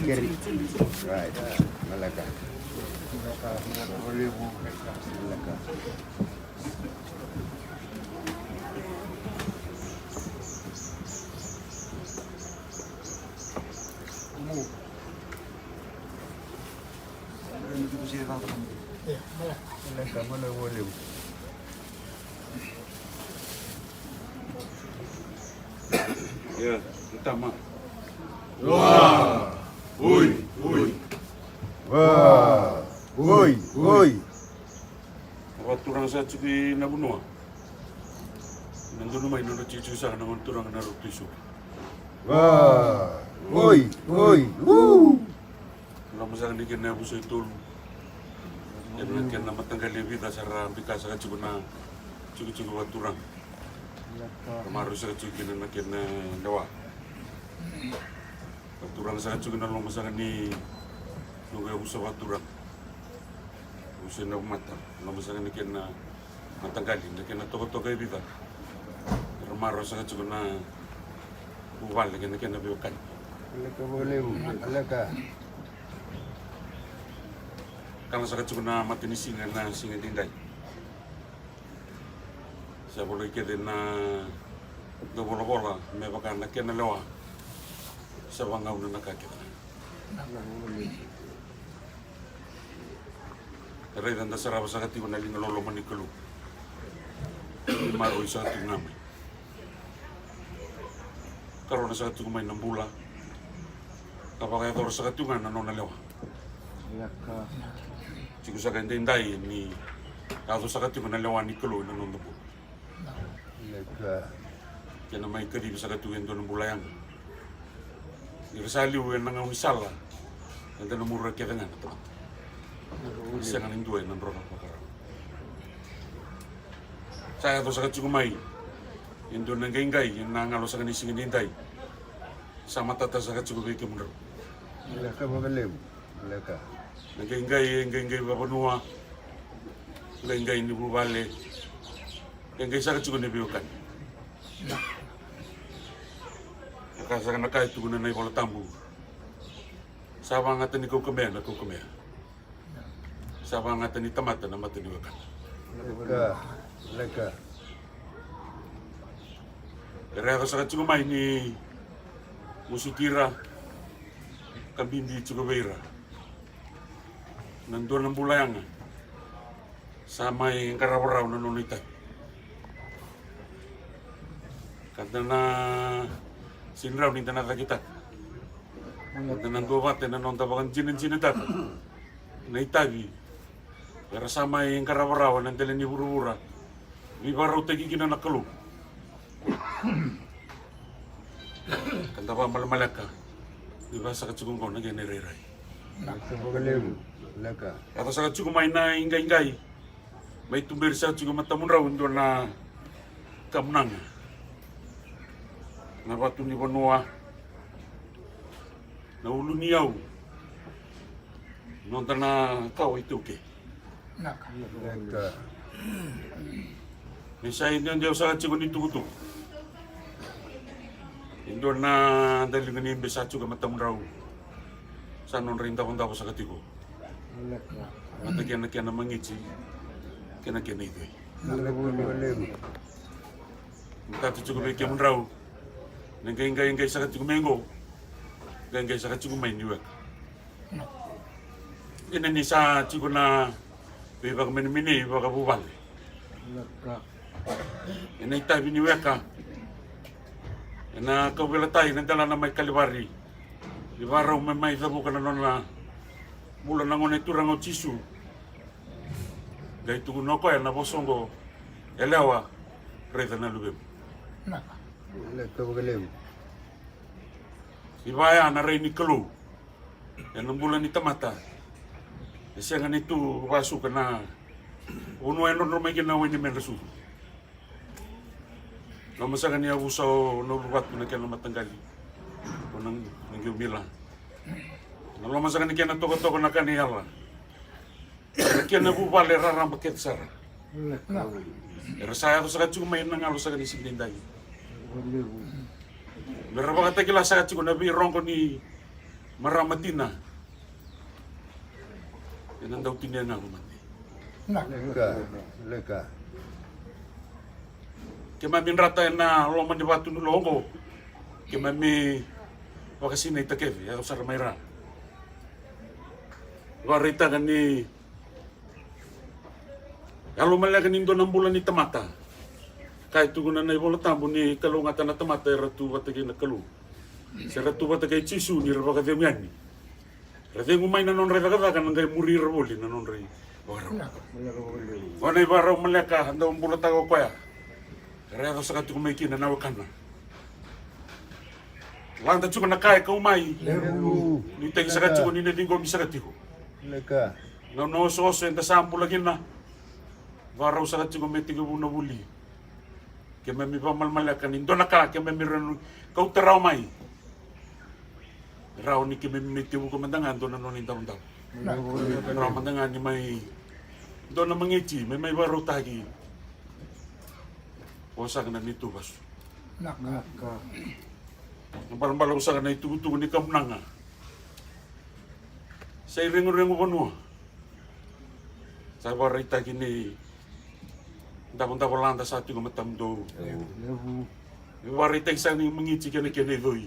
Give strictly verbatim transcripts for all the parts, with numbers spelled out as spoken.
Keri. Right. Malaka. Malaka. Malaka, malaka, malaka. Ia, tama. Wa! Oi, oi. Wa! Oi, oi. Na vakaturaga sa tiko i na vanua. Na donu mai nodra tiko saka na gone turaga na Ratu Isua. Wa! Oi, oi. Woo! Loma saka ni kena yavusa e tolu. Kena, kena mataqali e vica sa ra bika saka tiko na tikotiko vakaturaga. Ra maroroi saka tiko kina na kena lewa. Vakaturaga saka tiko na loma saka ni noqu yavusa vakaturaga. Yavusa na mata, loma saka ni kena mataqali, na kena tokatoka e vica. Ra maroroi saka tiko na vuvale kei na kena veiwekani. Leka vakalevu, leka. Kala saka tiko na matanisiga na siga daidai. Sa volai kece na dauvolavola me vaka na kena lewa. Sa vagauna na ka kece. Raica da sarava saka tiko na liga loloma ni Kalou. Ni maroroi saka tiko ga mai. Karona saka tiko mai na bula. Ka vakayacora saka tiko ga na nona lewa. Tiko saka e daidai ni yaco saka tiko na lewa ni Kalou ena noda bula. Kena mai kacivi saka tiko e dua na bula yaga. Ni ra sa liu ena gaunisala, eda na murura kece ga na tamata. Sega ni dua ena dro na vakarau. Sa yaco saka tiko mai e dua na qaiqai ena galo saka ni siga daidai. Sa matata saka tiko vei kemudrau. Leka vakalevu. Leka. Na qaiqai, qaiqai vavanua. Qaiqai ni vuvale. Qaiqai saka tiko ni veiwekani. Ka saka na ka e tukuna na iVola Tabu. Sa vagata ni kaukamea na kaukamea. Sa vagata ni tamata na mata ni wekana. Leka, leka. Era yaco saka tiko mai ni musuti ira ka bibi tiko vei ira. Na dua na bula yaga sa mai qarava rawa na nona itavi. Ka da na sega ni rawa ni da na cakitaka. Da na duavata ena noda vakajinajinataka na itavi era sa mai qarava rawa ena dela ni vuravura. Veivakarautaki kina na Kalou. Ka da vakamalamaleka ni vakasaka tiko oqo na kena irairai. Leka vakalevu, leka. Yaco saka tiko mai na iqaiqai. Mai tuberi saka tiko e matamudrau e dua na kamunaga. Na vatu ni vanua. Na ulu ni yau. Noda na kawa iTaukei. Naka. Naka. Ni sa i dua dua saka tiko ni tukutuku. E dua na daliga ni ibe sa tiko e matamudrau. Sa nodra idavodavo saka tiko. Naka. Mata kena kena magiti. Kena kena icoi. Naka. Matata tiko vei kemudrau. Na qaiqai qai saka tiko mai qo. Qaiqai saka tiko mai ni weka. Ena ni sa tiko na veivakamenemenei vakavuvale. Ena itavi ni weka. Ena kauveilatai na delana mai Kalivari. Ni vakarau me mai cavuka na nona bula na Gone Turaga o Jisu. Qai tukuna o koya na vosa oqo, yalewa, raica na luvemu. Vinaka. Vinaka vakalevu. Ni vaya na rai ni Kalou ena bula ni tamata. E sega ni tu vakasuka na vanua e drodro mai kina na wainimedra sucu. Loma saka ni yavusa o Nauluvatu na kena mataqali, o na, na Qeumila. Na loma saka ni kena tokatoka na Kanaiala. Na kena vuvale raraba kece sara. Era sa yaco saka tiko mai na galo saka ni siga daidai. Me ra vakatakila saka tiko na veirogo ni marama tina. Ena dau tinia na loma. Leka, leka. Keimami drata ena loma ni vatu ni lo oqo. Keimami vakasinaita kece, yaco sara mai ra. Vakaraitaka ni yalo maleka ni dua na bula ni tamata. Ka e tukuna na iVola Tabu ni kalougata na tamata era tu vata kei na Kalou. Se ra tu vata kei Jisu ni ra vakacegu yani. Ra cegu mai na nodra icakacaka na qai muri ira voli na nodra ivakarau. O na ivakarau maleka a dau bulataka o koya. Era yaco saka tiko mai kina na wekana. Lada tiko na ka e kau mai. Levu. Ni tagi saka tiko ni na ciqomi saka tiko. Leka. Na nona osooso eda sa bula kina. Vakarau saka tiko me tekivu na vuli. Keimami vakamalamaleka ni dua na ka keimami rawa ni kauta rawa mai. Rawa ni keimami mai tevuka mada ga dua na nona idavodavo. Rawa mada ga ni mai dua na magiti me mai vakarautaki. Vosaka na neitou vasu. Na balabala vosaka na itukutuku ni kamunaga. Sa ireguregu vanua. Sa vakaraitaki ni davodavo lada sa tiko matamudou. Levu. Ni vakaraitaki saka ni magiti kei na kena icoi.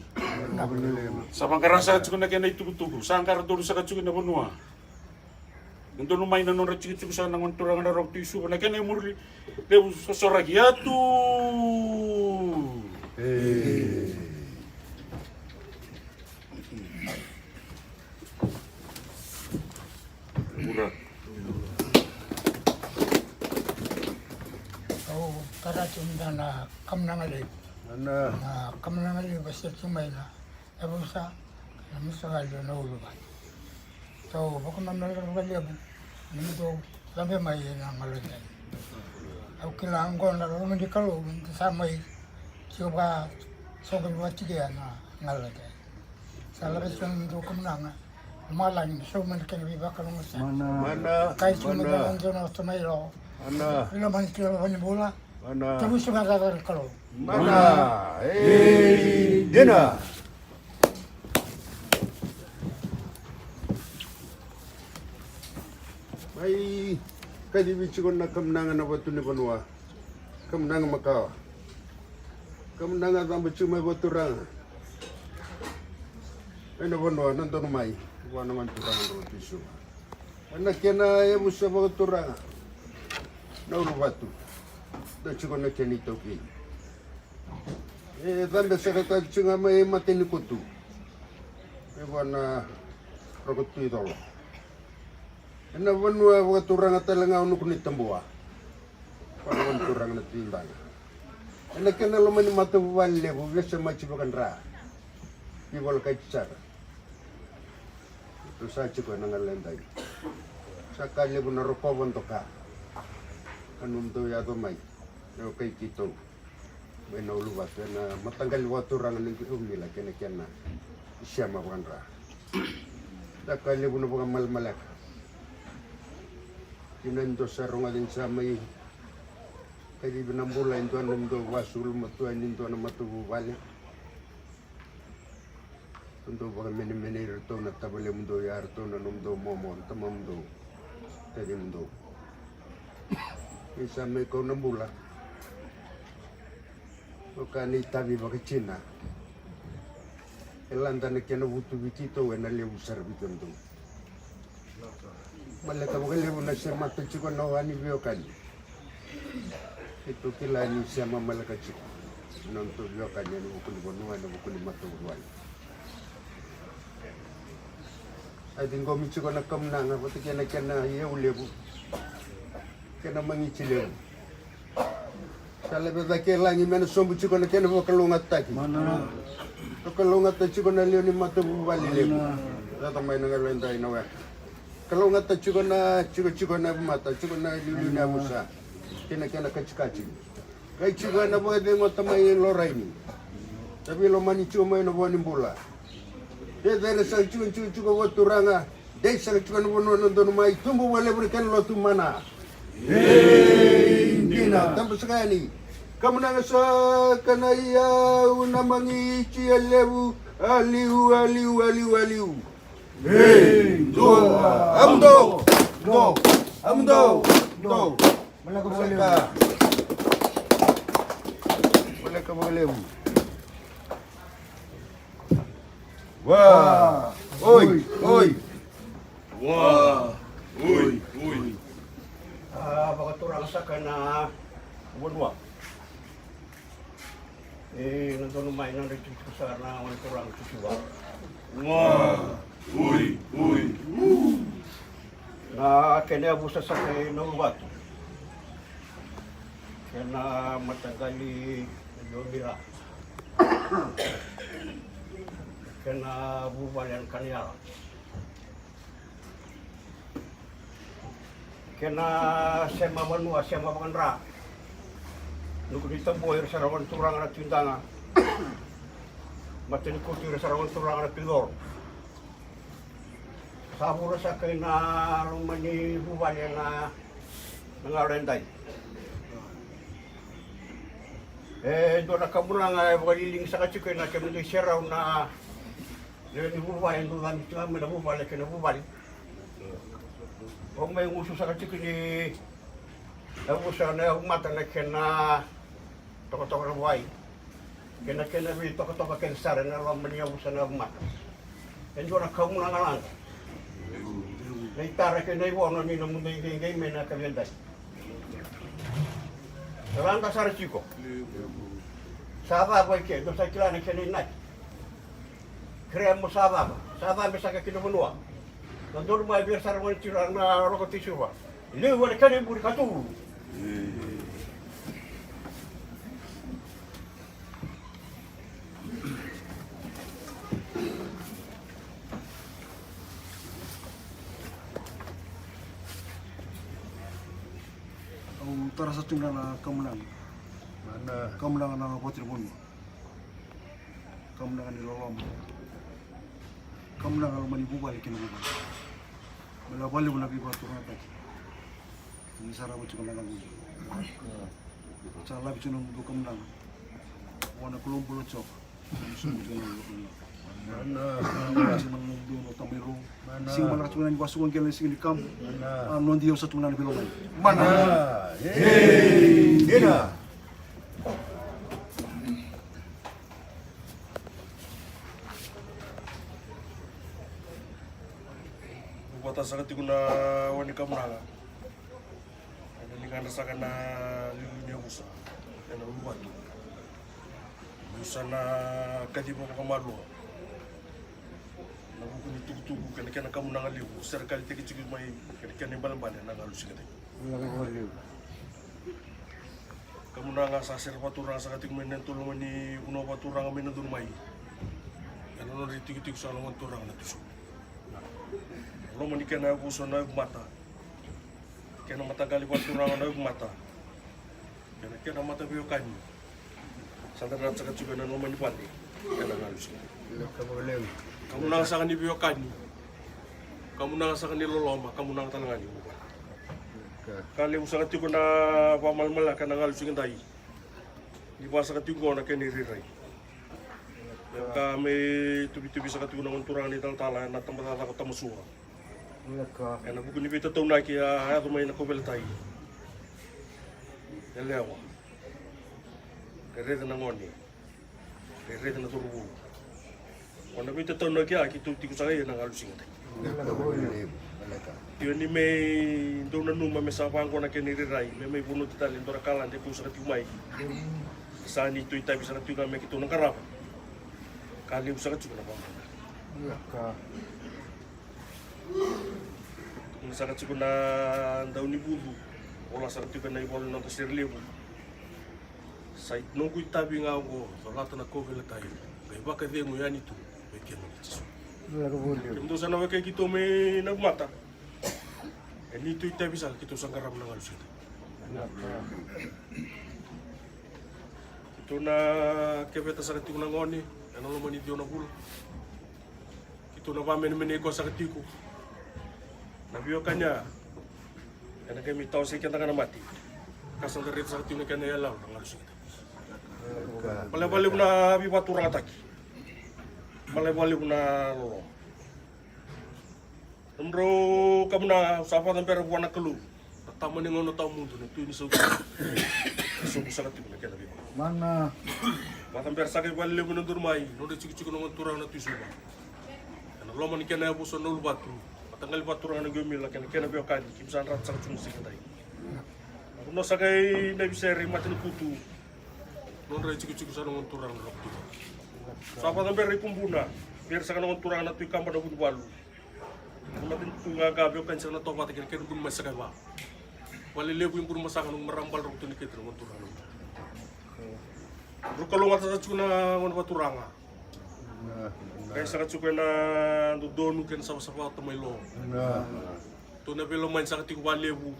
Sa vaqara saka tiko na kena itukutuku. Sa qara donu saka tiko na vanua. Na donu mai na nodra tikotiko saka na Gone Turaga na Roko Tui Suva na kena imuri levu sosoraki. Yatu. Au tara tiko mada na kamunaga levu. Na kamunaga levu e seti mai na yavusa na musagali o Nauluvatu. Tou vakamamalumalua vakalevu ni tou cabe mai ena galu edai. Au kila oqo na loma ni Kalou ni da sa mai tiko vakasoqoni vakatikea na galu edai. Sa lako tiko na nomudou kamunaga. Lomalagi me sauma na kena veivakalougatataki. Mana. Kai tiko mada na dua na ota mai lo. Mana. Ilo mani tiko loma ni bula. Mana. Tavusu ga cakacaka ni Kalou. Mana. Ei, dina. Mai kacivi tiko na kamunaga na vatu ni vanua. Kamunaga makawa. Kamunaga caba tiko mai vakaturaga. Mai na vanua na donu mai. Vua na gone turaga dro Jisu. Ena kena yavusa vakaturaga na uluvatu. Da tiko na kena itaukei. E cabe saka tale tiko ga mai mata ni kotu. E vua na roko tu i colo. Ena vanua vakaturaga tale ga o Nuku ni Tabua. Vua na gone turaga na Tui Baga. Ena kena loma ni matavuvale levu vesemati vakadra. Ni volekati sara. Tou sa tiko ena galu edai. Sa ka levu na rokova doka. Ka nomudou yaco mai. Io kai keitou. Mai na uluvatu ena mataqali vakaturaga na Qeumila kei na kena isema vakadra. Da ka levu na vakamalamaleka. Kina ni dou sa rogoca ni sa mai kacivi na bula e dua na nomudou vakaulumatua ni dua na matavuvale. Ratou dau vakamenemenei iratou na tavalemudou, ia ratou na nomudou momo, na tamamudou, tacimudou. Ni sa mai kau na bula. Oka ni tavi vakacina. E lada na kena vutu vei keitou ena levu sara vei kemudou. Maleka vakalevu na semata tiko na wa ni veiwekani. Keitou kila ni sema maleka tiko na nodatou veiwekani ena vuku ni vanua, ena vuku ni matavuvale. A ciqomi tiko na kamunaga vata kei na kena iyau levu, kena magiti levu. Sa lave cake e lagi me na sobu tiko na kena vakalougatataki. Vakalougatataki tiko na lewe ni matavuvale levu. Cata mai na galu edai na weka. Kalougata tiko na tikotiko na yavumata, tiko na iliuliu na yavusa kei na kena katikati. Kai tiko ena vakacegota mai e Loraini. Sa veilomani tiko mai na vo ni bula. Cecere saka tiko, tiko, tiko vakaturaga. Dei saka tiko na vanua na donu mai, tubu vakalevu na kena lotu mana. Ei dina. Taba saka yani. Kamunaga saka na iyau na magiti e levu. Aliu, aliu, aliu, aliu. Ei dua. Amudo. Do. Amudo. Do. Maleka vakalevu. Maleka vakalevu. Wa. Oi, oi. Wa. Oi, oi. A vakaturaga saka na vanua. E na donu mai na nodra itikotiko sara na gone turaga Tutuva. Wa. Oi, oi. Na kena yavusa saka e na uluvatu. Kena mataqali Yomira. Kena vuvale na Kanayala. Kena sema vanua, sema vakadra. Nuku ni Tabua, ira sara gone turaga na Tuidaga. Matanikutu, ira sara gone turaga na Tuicoro. Sa vura saka i na loma ni vuvale na, na galu edai. E dua na kamunaga e vakaliligi saka tiko ena kemudou iserau na lewe ni vuvale, dou cabe tiko ga mai na vuvale kei na vuvale. Au mai gusu saka tiko ni yavusa na yavumata na kena tokatoka na vuvai. Kei na kena veitokatoka kece sara ena loma ni yavusa na yavumata. E dua na kamunaga lada. Na itara kei na ivono ni nomudou iqeqei mai na kavedai. Lada sara tiko. Sa cava i ke, dou sa kila na kena inaki. Kerea mo sa cava, sa cabe saka ki na vanua. Na donu mai vei ira sara gone turaga na Roko Tui Suva. Liu ena kena iburi ka tu. Au tara saka tiko ga na kamunaga. Mana. Kamunaga na vatu ni vanua. Kamunaga ni loloma. Kamunaga loma ni vuvale kei na vuvale. Me la vakalevu na veivakaturagataki. Ni sa rawa tiko na galu. Sa lavi tiko na nomu kamunaga. Vua na Kalou bula tiko. Sa tiko na nomu kamunaga. Sa tiko na nomu dua na tamai rou. Siga malaka tiko na ni vasuka qele na siga ni kamu. A nodi au sa tiko na ni vilo mai. Mana. Ei, dina. Vata saka tiko na wani kamunaga. Ena ligadra saka na liuliu ni yavusa ena uluvatu. Meu sa na kaciva vakamalua na vuku ni tukutuku kei na kena kamunaga levu, serekalitaki tiko mai kei na kena ibalebale na galu siga dai. Kamunaga sa sere vakaturaga saka tiko mai na toloma ni vanua vakaturaga mai na donu mai. Ena nodra itikotiko saka na gone turaga na Tusu. Loma ni kena yavusa na yavumata. Kena mataqali vakaturaga na yavumata. Kena, kena mataveiwekani. Sa da na saka tiko ena loma ni vale. Kena galu saka. Kamunaga saka ni veiwekani. Kamunaga saka ni loloma, kamunaga tale ga ni vuvale. Ka levu saka tiko na vakamalamalaka ena galu siga dai. Ni va saka tiko na kena irairai. Ka me tuvituvi saka tiko na gone turaga ni talatala ena tabacakacaka o Tamasua. Ena vuku ni veitataunaki a yaco mai na kauveilatai. Yalewa. Rerece na gone. Rerece na cauravou. Ko na veitataunaki a keitou tiko saka ia na galu siga dai. Io ni me dou nanuma me sa vaqo na kena irairai me mai vonuti tale e dua na kalade kau saka tiko mai. Sa ni tou itavi saka tiko ga me keitou na qarava. Ka levu saka tiko na vaqo. Tukuna saka tiko na daunivucu, vola saka tiko ena ivola na noda sere levu. Sa i noqu itavi ga oqo, colata na kauveilatai, qai vakacegu yani tu vei kemuni Jisu. Kemudou sa na wekai keitou mai Naivumata. E neitou itavi saka keitou sa qarava na galu sita. Keitou na keveta saka tiko na gone ena loma ni ciwa na vula. Keitou na vamenemenei koya saka tiko. Na veiwekani ya ena qai mai tawasei keda ga na mate. Ka sa da raica saka tiko na kena iyaloyalo na galu sita. Baleta vakalevu na veivakaturagataki. Baleta vakalevu na loloma. Nomudrau kamunaga, au sa vakacabera vua na Kalou, na Tama ni gauna tawamudu, na Tui ni sautu. Sobu saka tiko na kena veivanua. Mana. Vakacabera saka vakalevu na duru mai nodra itikotiko na gone turaga na Tui Suva. Ena loma ni kena yavusa na uluvatu, mataqali vakaturaga na Qiomila kei na kena veiwekani, keimami sa drata saka tu na siga edai. Na vanua saka i Naivisere, i Matanikutu, nodra itikotiko saka na gone turaga na Rakutuva. Sa vakacabera i Kubuna vei ira saka na gone turaga na Tui Kaba na Vunivalu. Na matanitu qaqa, veiwekani saka na Tovata kei na kena gunu mai saka e va. Valelevu i Burebasaga, noqu marama bale Rakutuva ni Keti, na gone turaga na Vunivalu. Drau kalougata saka tiko na gone vakaturaga. Qai saka tiko ena dodonu kei na savasava tamai lo. Tou na veilomani saka tiko vakalevu.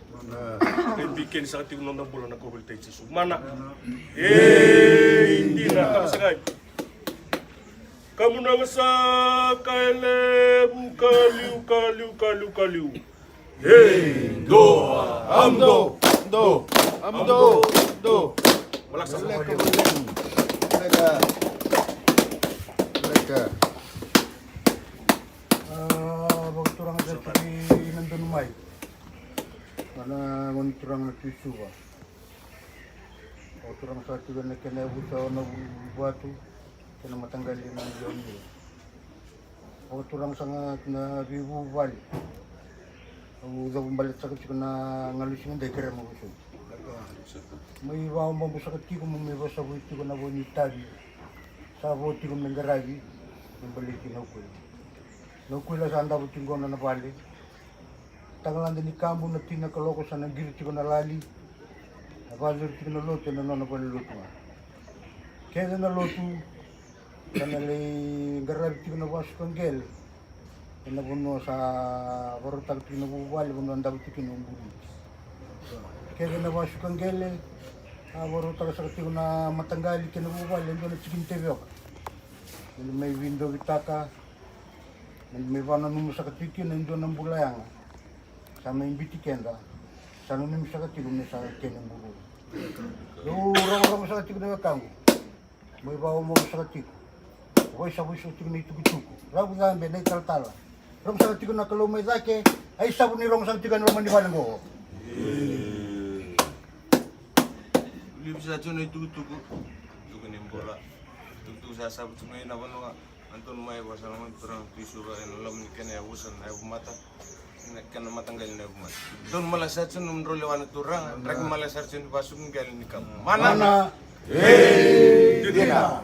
Qai bikeni saka tiko na noda bula na kauveilatai Jisu. Mana. Ei dina. Ka saka i kamunaga saka e levu, ka liu, ka liu, ka liu, ka liu. Ei, dua, amdo, do, amdo, do. Malaka saka. Leka, leka. Leka. A, vakaturaga saka tiko na donu mai. Ana gone turaga na Tui Suva. Vakaturaga saka tiko na kena yavusa na uluvatu kei na mataqali na Qiomila. Vakaturaga saka na veivuvale. Au cavu baleta saka tiko na galu siga dai kere ma vusou. Mai vakaobobo saka tiko mo mai vasavui tiko na vo ni tavi. Sa vo tiko me qaravi me baleti na ukuila. Na ukuila sa davo tiko qo na vale. Tagalada ni kabu na tina kaloko sa na qiri tiko na lali. Na vacuri tiko na lotu ena nona vale lotu ga. Kece na lotu sa na lai qaravi tiko na vasuka qele. Ena vanua sa varautaka tiko na vuvale, vanua davo tiko na uburi. Kece na vasuka qele a varautaka saka tiko na mataqali kei na vuvale e dua na tiki ni tevioka. Mani mai veidovitaka, mani mai vananuma saka tiko kina e dua na bula yaga. Sa mai biuti keda, sa nanumi saka tiko me sa kena bulu. Dou rogorogo saka tiko na wekaqu. Mai vakaomaoma saka tiko. Vaisavu iso tiko na itukutuku. Ravu cabe na italatala. Rogo saka tiko na Kalou mai cake. A isavu ni rogo saka tiko ena loma ni vale qo. Livi saka tiko na itukutuku. Tuku ni bula. Tukutuku sa savu tiko mai na vanua. Antonu mai vasa na gone turaga na Tui Suva ena loma ni kena yavusa na yavumata. Na kena mataqali na yavumata. Donu mala sara tiko nomudrau lewa na turaga, draki mala sara tiko ni vasuka qele ni kamu. Mana. Mana. Ei, dina.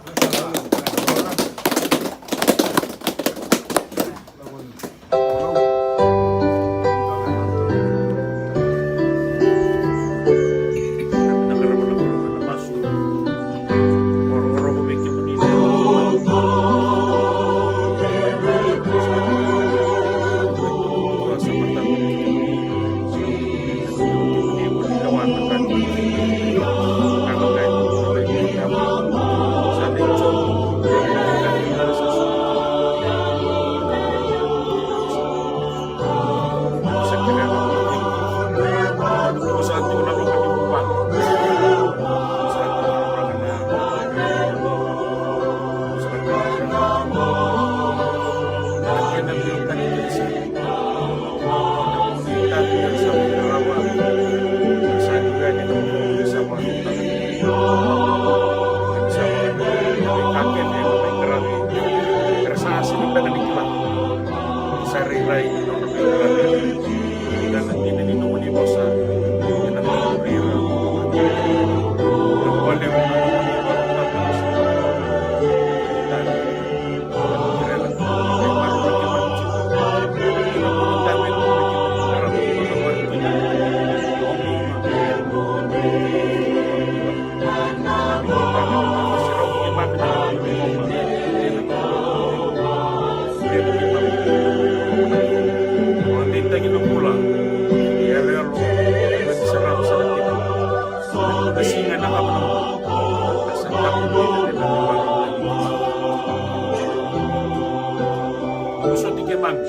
Sa rairai ni nona veiqaravi. Ena dina ni nomuni vosa ena dau muri ira. Na vale na nomuni vosa. Ena dina ni nomuni vosa. Vosoti keimami.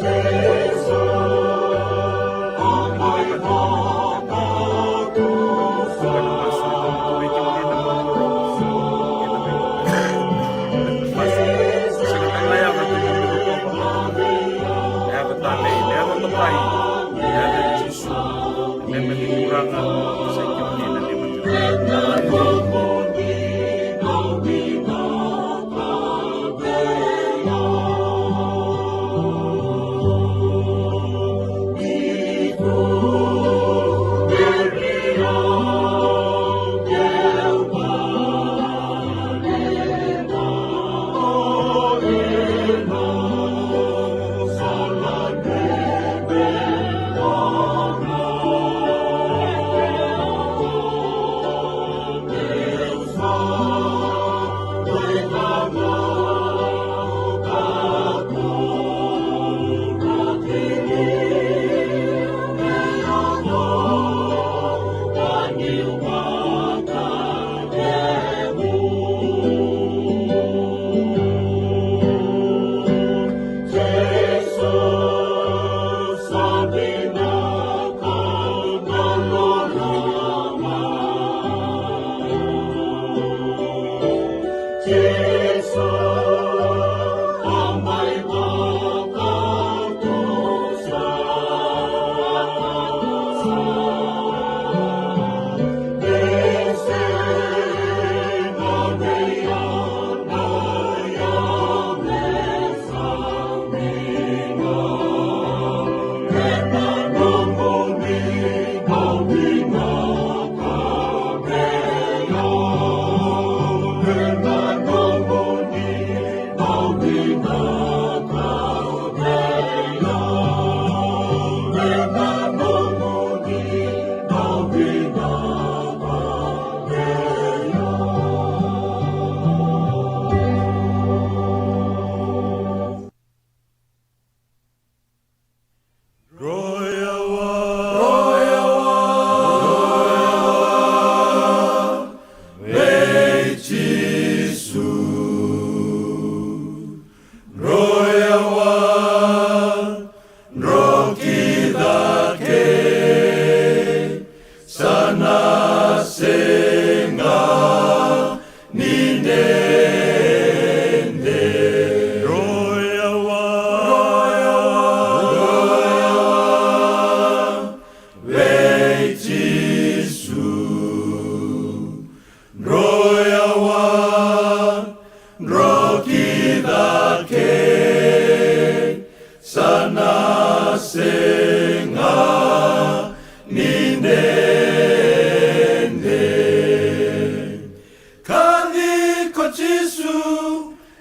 Kaci ko Jisu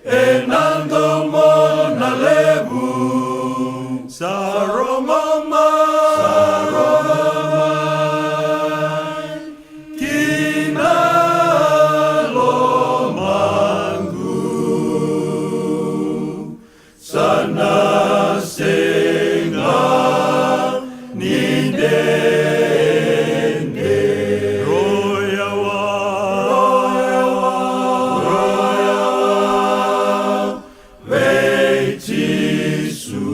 ena domo na levu. Sa rogo mai, sa rogo mai ki na lomaqu. Sa na sega ni dede. Royawa, royawa, royawa vei Jisu.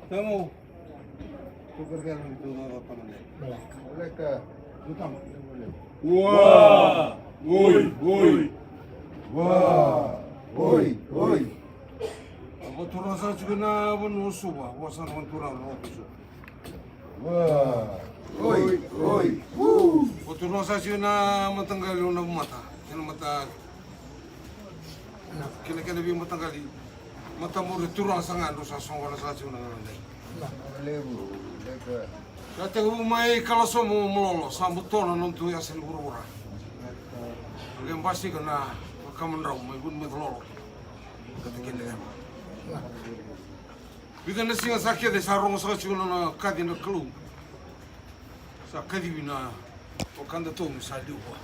Tamo. Ua, oi, oi. Ua, oi, oi. Au vakaturaga saka tiko na vanua o Suva, vua saka na vanua turaga na vanua o Suva. Ua, oi, oi. Vakaturaga saka tiko na mataqali o Navumata, kei na mata, kei na kena veimataqali. Matabure turaga saka ga drau sa soqona saka tiko na gauna dai. Levu, levu. Sa tekivu mai Kalasomo, Malolo, sa butona na nodatou yasa ni vuravura. Qai basika na vakamadrau mai Vunimacalolo. Kata kei na yama. Vica na siga sa kece sa rogo saka tiko na kaci na Kalou. Sa kacivi na wekadatou me sa liu vua.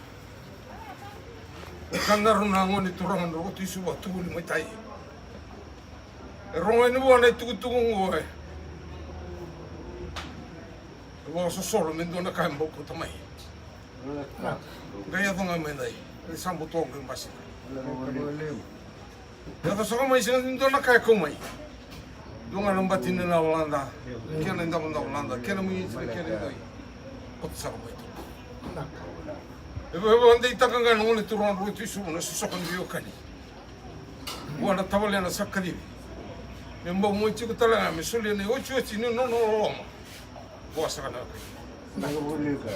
Wekadaru na gone turaga na Roko Tui Suva, tukuni mai tai. E rogo yani vua na itukutuku oqo e. E vakasosolo me dua na ka e bau kauta mai. Qai yaco ga mai dai. E sa buto qai basika. Yaco saka mai sega ni dua na ka e kau mai. Dua ga na bati ni na walada, kena idavodavo lada, kena muici, kena idoi. Koto saka mai tu. E vakadeitaka ga na gone turaga na Roko Tui Suva na sosoka ni veiwekani. Vua na tavalena sa kacivi. Me bau mai tiko tale ga me solia na iotioti ni nona loloma. Vua saka na wekaqu.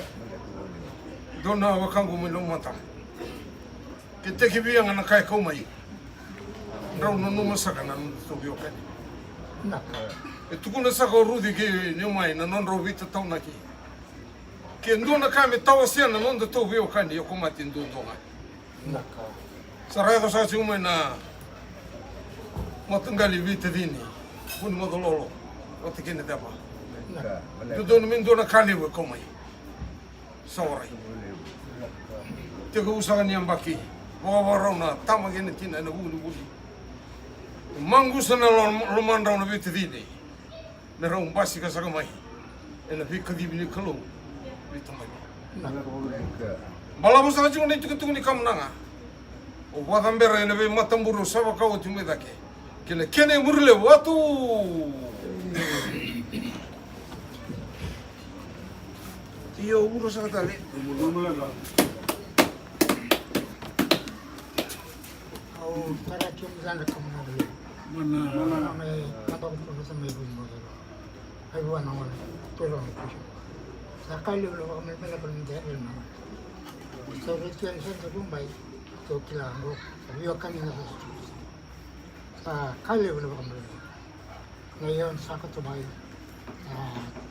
Dua na wekaqu mai Navumata. Ke tekivu ga na ka e kau mai. Drau nanuma saka na nodratou veiwekani. E tukuna saka o Ruci kei Neomai na nodrau veitataunaki. Ke dua na ka me tawasea na nodatou veiwekani, o koya mate duadua ga. Sa ra yaco saka tiko mai na mataqali veitacini, Vunimacalolo vata kei na ceva. Dodonu me dua na ka levu e kau mai. Sa warai. Tekivu saka ni yabaki vakavakarau na tama kei na tina ena vuku ni vuli. Maqusa na lo- lomadrau na veitacini. Me rau basika saka mai ena veikacivi ni Kalou. Veitamani. Balavu saka tiko na itukutuku ni kamunaga. O vakacabera ena veimataburu, o sa vaka oti mai cake. Kei na kena imuri levu, atu. Io, ura saka tale. Au tara tiko mai cana kamunaga levu. Mana. Mana me taba ko profesa mai vuli mo coro. Ai vua na gone turaga na kusi. Sa ka levu na vakamelemele ko na dea levu na gone. Sa vei tiko na senta vumbai. Tou kila qo sa veiwekani na sa sa ka levu na vakamelemele. Na iau sa koto mai.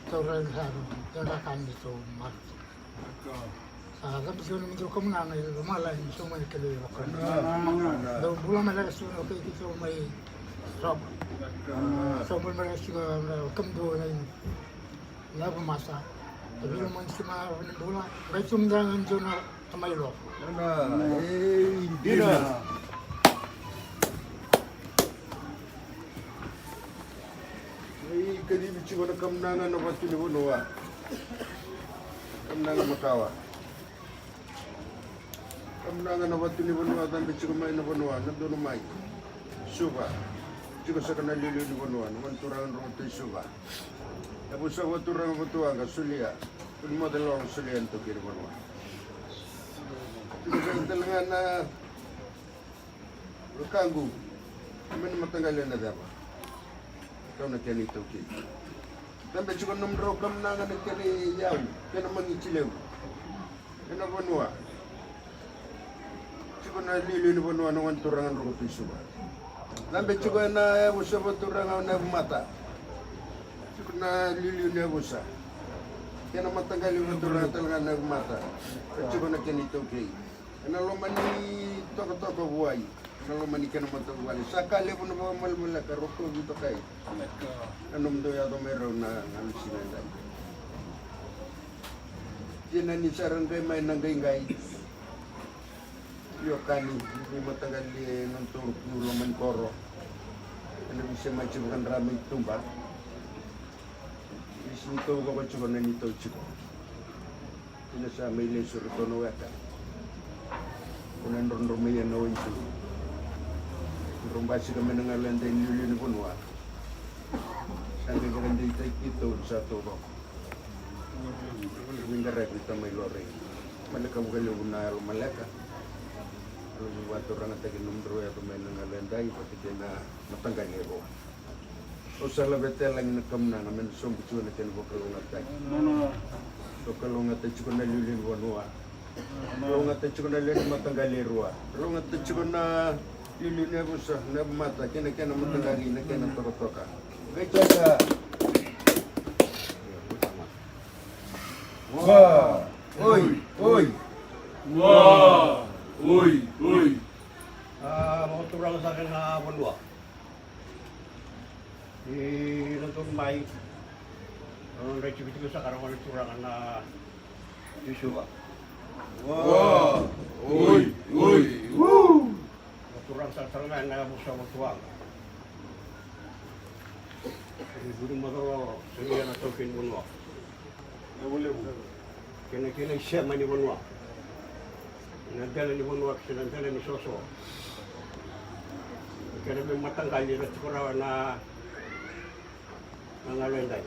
Taura na sa vei na ka ni tou marautaka. Sa cabe tiko na mudou kamunaga i lomalagi, ni sau mai na kele i vakamunaga. Dou bula mai laka tiko na kai keitou mai Saba. Sau mai laka tiko na kamudou na i Navumata. E vei mai sima na bula. Qai tu mudou na mudou na tamai loa. Dina. Mai kacivi tiko na kamunaga na vatu ni vanua. Kamunaga makawa. Kamunaga na vatu ni vanua, cabe tiko mai na vanua, na donu mai. Suva. Tiko saka na liuliu ni vanua, na gone turaga na Roko Tui Suva. Yavusa vakaturaga Vatuwaqa, solia. Vunimoce Lolo, solia na taukei ni vanua. Tiko saka tale ga na wekaqu, mai na mataqali ena ceva. Kau na kena itaukei. Cabe tiko na nomudrau kamunaga na kena iyau, kena magiti levu. Ena vanua. Tiko na liuliu ni vanua na gone turaga na Roko Tui Suva. Cabe tiko ena yavusa vakaturaga na Yavumata. Tiko na liuliu ni yavusa. Kena mataqali vakaturaga tale ga na Yavumata. Tiko na kena itaukei. Ena loma ni tokatoka vuai, ena loma ni kena matavuvale. Sa ka levu na vakamalemaleka, rokovi toka i na nomudou yaco mai rau na galu siga edai. Tina ni sa ra qai mai na qaiqai. Io kani, ni mataqali e nodatou loma ni koro. Ena vise mai tiko vakadra mai tuba. Vise ni tou vako tiko na ni tou tiko. Ina sa mai lesu iratou na weka. Ko na drodro mai ia na waitu. Dro basika mai na galo edai ni liuliu ni vanua. Sa qai vakadeitaki keitou ni sa taucoko. Ni qaravi tamai Lorei. Maleka vakalevu na yalo maleka. Yalo vakaturagataki nomudrau yaco mai na galo edai vata kei na mataqali e rua. Au sa laveta e lagi na kamunaga me na sobu tiko na kena vakalougatataki. Au kalougata tiko na liuliu ni vanua. Kalougata tiko na lewe ni mataqali e rua. Kalougata tiko na liuliu ni yavusa, na yavumata, kei na kena mataqali, na kena tokatoka. Qai tata. Wa, oi, oi. Wa, oi, oi. A, vakaturaga saka na vanua. Ni na donu mai, na nodra itikotiko saka na gone turaga na Tui Suva. Wa, oi, oi, u. Na turaga saka tale ga na yavusa Vatuwaqa. Ni vuli macolo, solia na taukei ni vanua. Kena, kena isema ni vanua. Na dela ni vanua, kei na dela ni soso. Kena me mataqali ra tiko rawa na, na galo edai.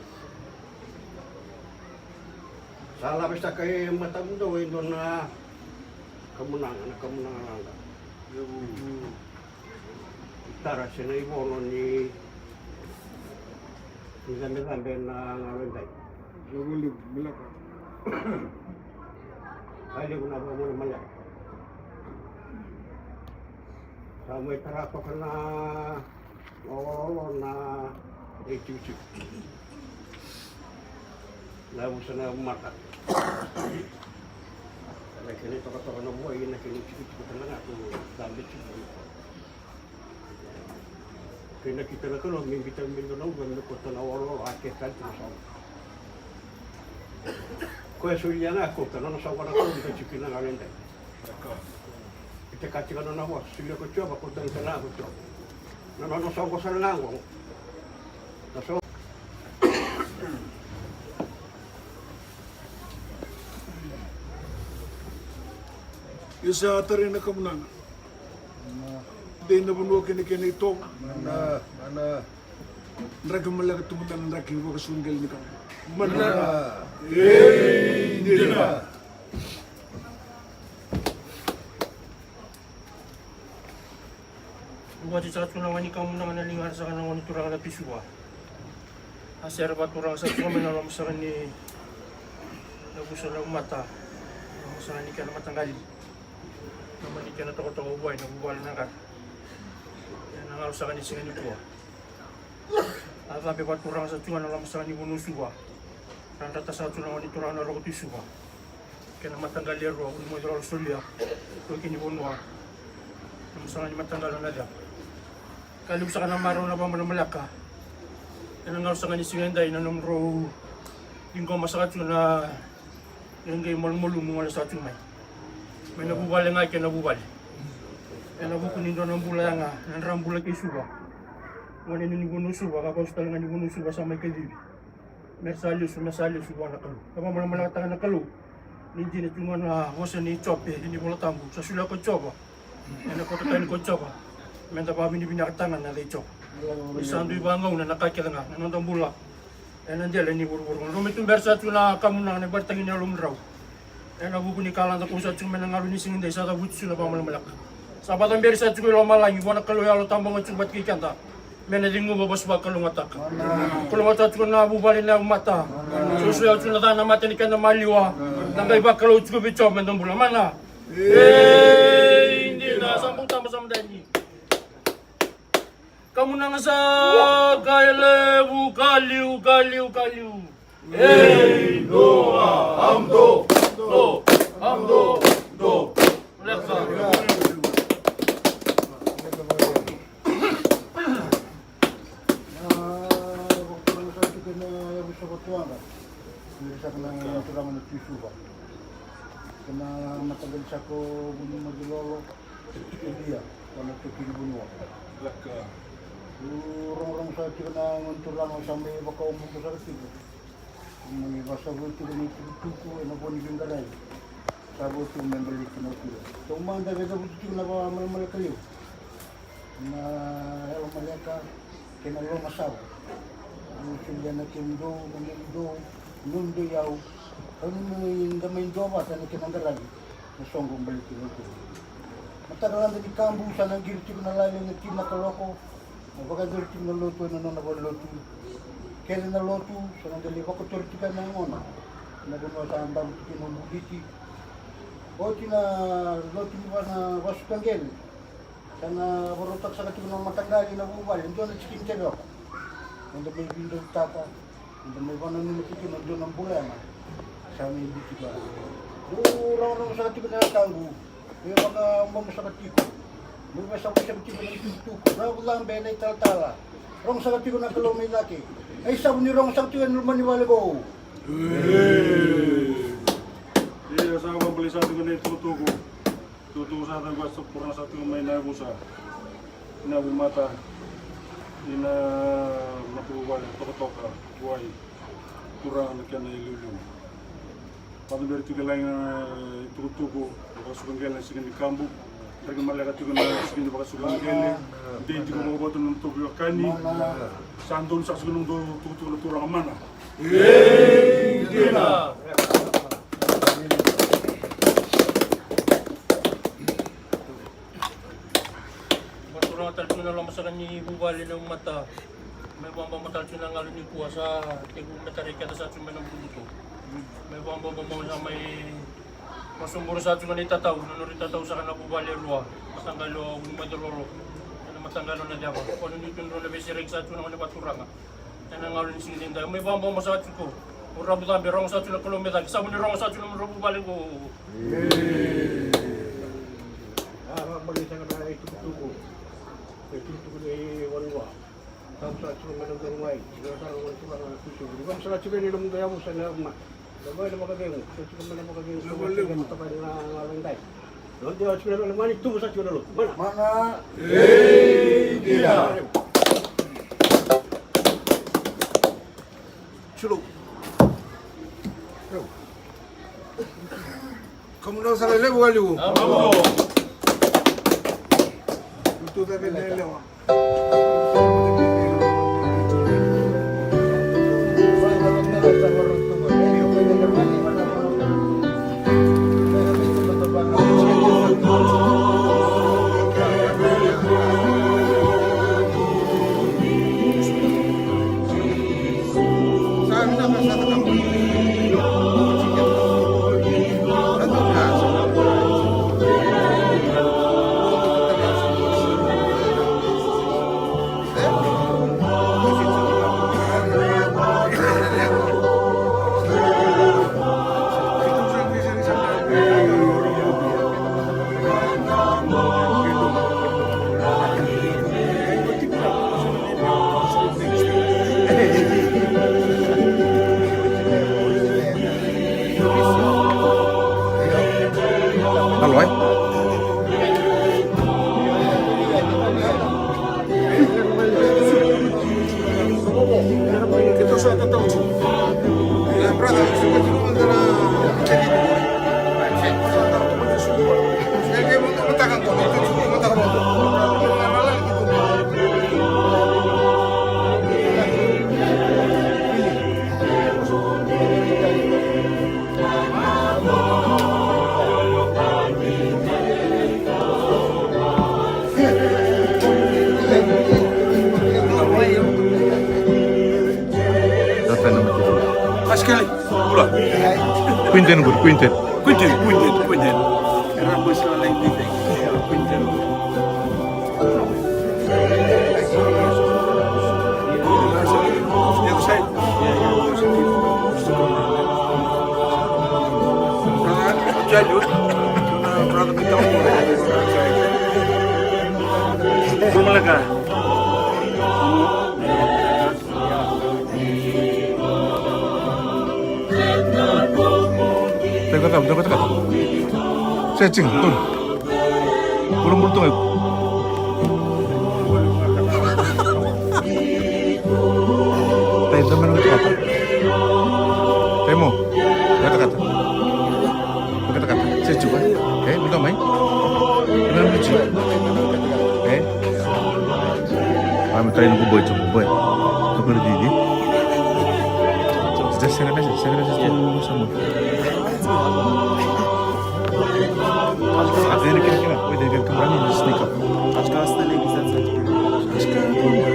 Sa lave saka e matamudou e dua na kamunaga, na kamunaga laga. Tara se na ivono ni, ni cabecabe na galo edai. Ka levu na vakamalamaleka. Sa mai tara toka na, na oloolo na itikotiko. Na yavusa na yavumata. Na kena itokatoka na vua, ia na kena itikotiko tale ga tu cabe tiko. Kei na kita na Kalou me biuta me dua na uca me kauta na oloolo a ke tale tu na soqo. Koya solia ga kauta na nona soqo na Kalou me kauta tiko kina na galo edai. Ita ka tiko na nona vosa, solia ko Jiova, kauta tale ga ko Jiova. Na nona soqo sara ga oqo. Na soqo. Ia sa tarai na kamunaga. Dei na vanua kei na kena itovo. Mana, mana. Draki maleka tu mada na draki ni vakasuqeli ni kamunaga. Mana. Ei, dina. Vati saka tu na wai ni kamunaga na ligana saka na gone turaga na Tui Suva. A sere vakaturaga saka tu mai na loma saka ni yavusa na yavumata. Loma saka ni kena mataqali. Loma ni kena tokatoka vua ena vuvale na qara. Ena galo saka ni siga nikua. A cabe vakaturaga saka tu ga na loma saka ni vanua Suva. Ra drata saka tu na gone turaga na Roko Tui Suva. Kei na mataqali e rua, Vunimoce Lolo Solia. Toki ni vanua. Loma saka ni mataqali na ceva. Ka levu saka na marau na vakamalamalaka. Ena galo saka ni siga edai na nomudrau ciqoma saka tu na qai malumalumu gole saka tu mai. Mai na vuvale ga kei na vuvale. Ena vuku ni dua na bula yaga, na dra bula kei Suva. Gone ni vanua Suva, ka vasu tale ga ni vanua Suva sa mai kacivi. Me sa lesu, me sa lesu vua na Kalou. Ka vakamalamalakataka na Kalou. Ni dina tu ga na vosa ni Jope, ni Vola Tabu. Sa solia ko Jiova. Ena koto tani ko Jiova. Meda vakavinavinakataka na yaca i Jiova. Ni sa dui vagauna na ka kece ga, na noda bula. Ena dela ni vuravura. Drau mai tubera saka tu na kamunaga na ivakatagi ni yalomudrau. Ena vuku ni ka lada kau sa tiko mai na galu ni siga dei sa cavuti tiko na vakamalamalaka. Sa vakacaberi sa tiko i lomalagi vua na Kalou Yalo Tabu ga tiko vata kei keda. Me na ciguva vasu vakalougatataka. Kalougata tiko na vuvale na yavumata. Sosoya tiko na ca na mate ni keda maliwa. Na qai vakalou tiko vei Jiova me da bula mana. Ei, dina sa bau taba sa madani. Kamunaga sa ka e levu ka liu ka liu ka liu. Ei, doa, am do, do, am do, do. Leka. Kena mataqali saka o Vunimaci Lolo, Elia, ko na toki ni vanua. Leka. Au rogorogo saka tiko na gone turaga sa mai vakaobubu saka tiko. Ni vakasavuti tiko na itukutuku ena vo ni veiqaravi. Sa vo tiko me baleti na utu. Taumada e vakasavuti tiko na vakamalamala ka levu. Na yalo maleka kei na loma sava. Au solia na kemudou, na nomudou, nomudou iyau. Au ni da mai duavata na kena qaravi na soqo baleti na utu. Mataka lada ni kabu sa na qiri tiko na lali ena tini na kaloko. Na vakayacori tiko na lotu ena nona valenilotu. Kece na lotu sa na qai lai vakotori tiko ena yagona. Na vanua sa bavu tiko na Buliti. Oti na lotu ni vana vasuka qele. Sa na vakarautaka saka tiko na mataqali na vuvale, dua na tikini tevioka. Eda mai vidautaka, eda mai vananuma tiko na dua na bula yana. Sa mai biuti koya. Dou rogorogo saka tiko na yataqu. Me vakabobo saka tiko. Me vakasavu saka tiko na itukutuku. Ravu cabe na italatala. Rogo saka tiko na Kalou mai cake. Ai savu ni rogo saka tiko ena loma ni vale vou. Ia sa vakabulai saka tiko na itukutuku. Tukutuku sa cagua sa purana sa tiko mai na yavusa. Na yavumata. Ina matavuvale tokatoka. Wai. Turaga na kena iliuliu. Vata beri tiko e lagi na itukutuku. Vakasuka qele na siga ni kabu. Draki maleka tiko na siga ni vakasuka qele. Dei tiko vakavatu na nomu tovo iwakani. Sa donu saka tiko na nomu tukutuku na turaga mana. Ei dina. Vakaturaga tale tiko na loma saka ni vuvale na umata. Mai vababa tale tiko na galu ni kua sa tekivu me tarai keda sa tiko mai na buduto. Mai vababa mau sa mai masobura sa tiko na itatau, na nori tatau saka na vuvale e rua. Mataqali o Vunimacelolo. Na mataqali o Naceva. Kona ni tunu na veisereki sa tiko na gone vakaturaga. Ena galu ni siga ni dai mai vababa sa tiko. O ravu cabe rogo sa tiko na Kalou me cake. Savu ni rogo sa tiko na ravu vale ko. Ia, a, a, mani saka na itukutuku. E tukutuku ni vanua. Sa musa tiko mai na donu mai. Io, sa na wani tiko na kusu. Ni vamusa na tiko ni na muda ya musa na ma. Na mai na vakacegu. Sa tiko mai na vakacegu. Sa mai na vakacegu. Sa mai na vakacegu. Nonde o tiko na mani tubu sa tiko na lotu. Mana. Mana. Ei, dina. Sulu. Kamu na sala levu waliu. Amo. Lutu da bene lewa. Aloe. Askeli, bula. Quinten, good, Quinten. Quinten, Quinten, Quinten. Era boy sa lai Quinten. Quinten. Teka tau, teka tau. Setting, tun. Bulu bulu tu. Tai zaman tu apa? Emo, katakata. Katakata. Setu, eh? Eh, buka mai. Buka mai, setu. Eh? Ah, me try no boy, boy. Kau pergi dia. Just send a message, send a message to someone. Wait, they can come around and just sneak up. Acho que ela está ali, está ali. Acho que ela está ali.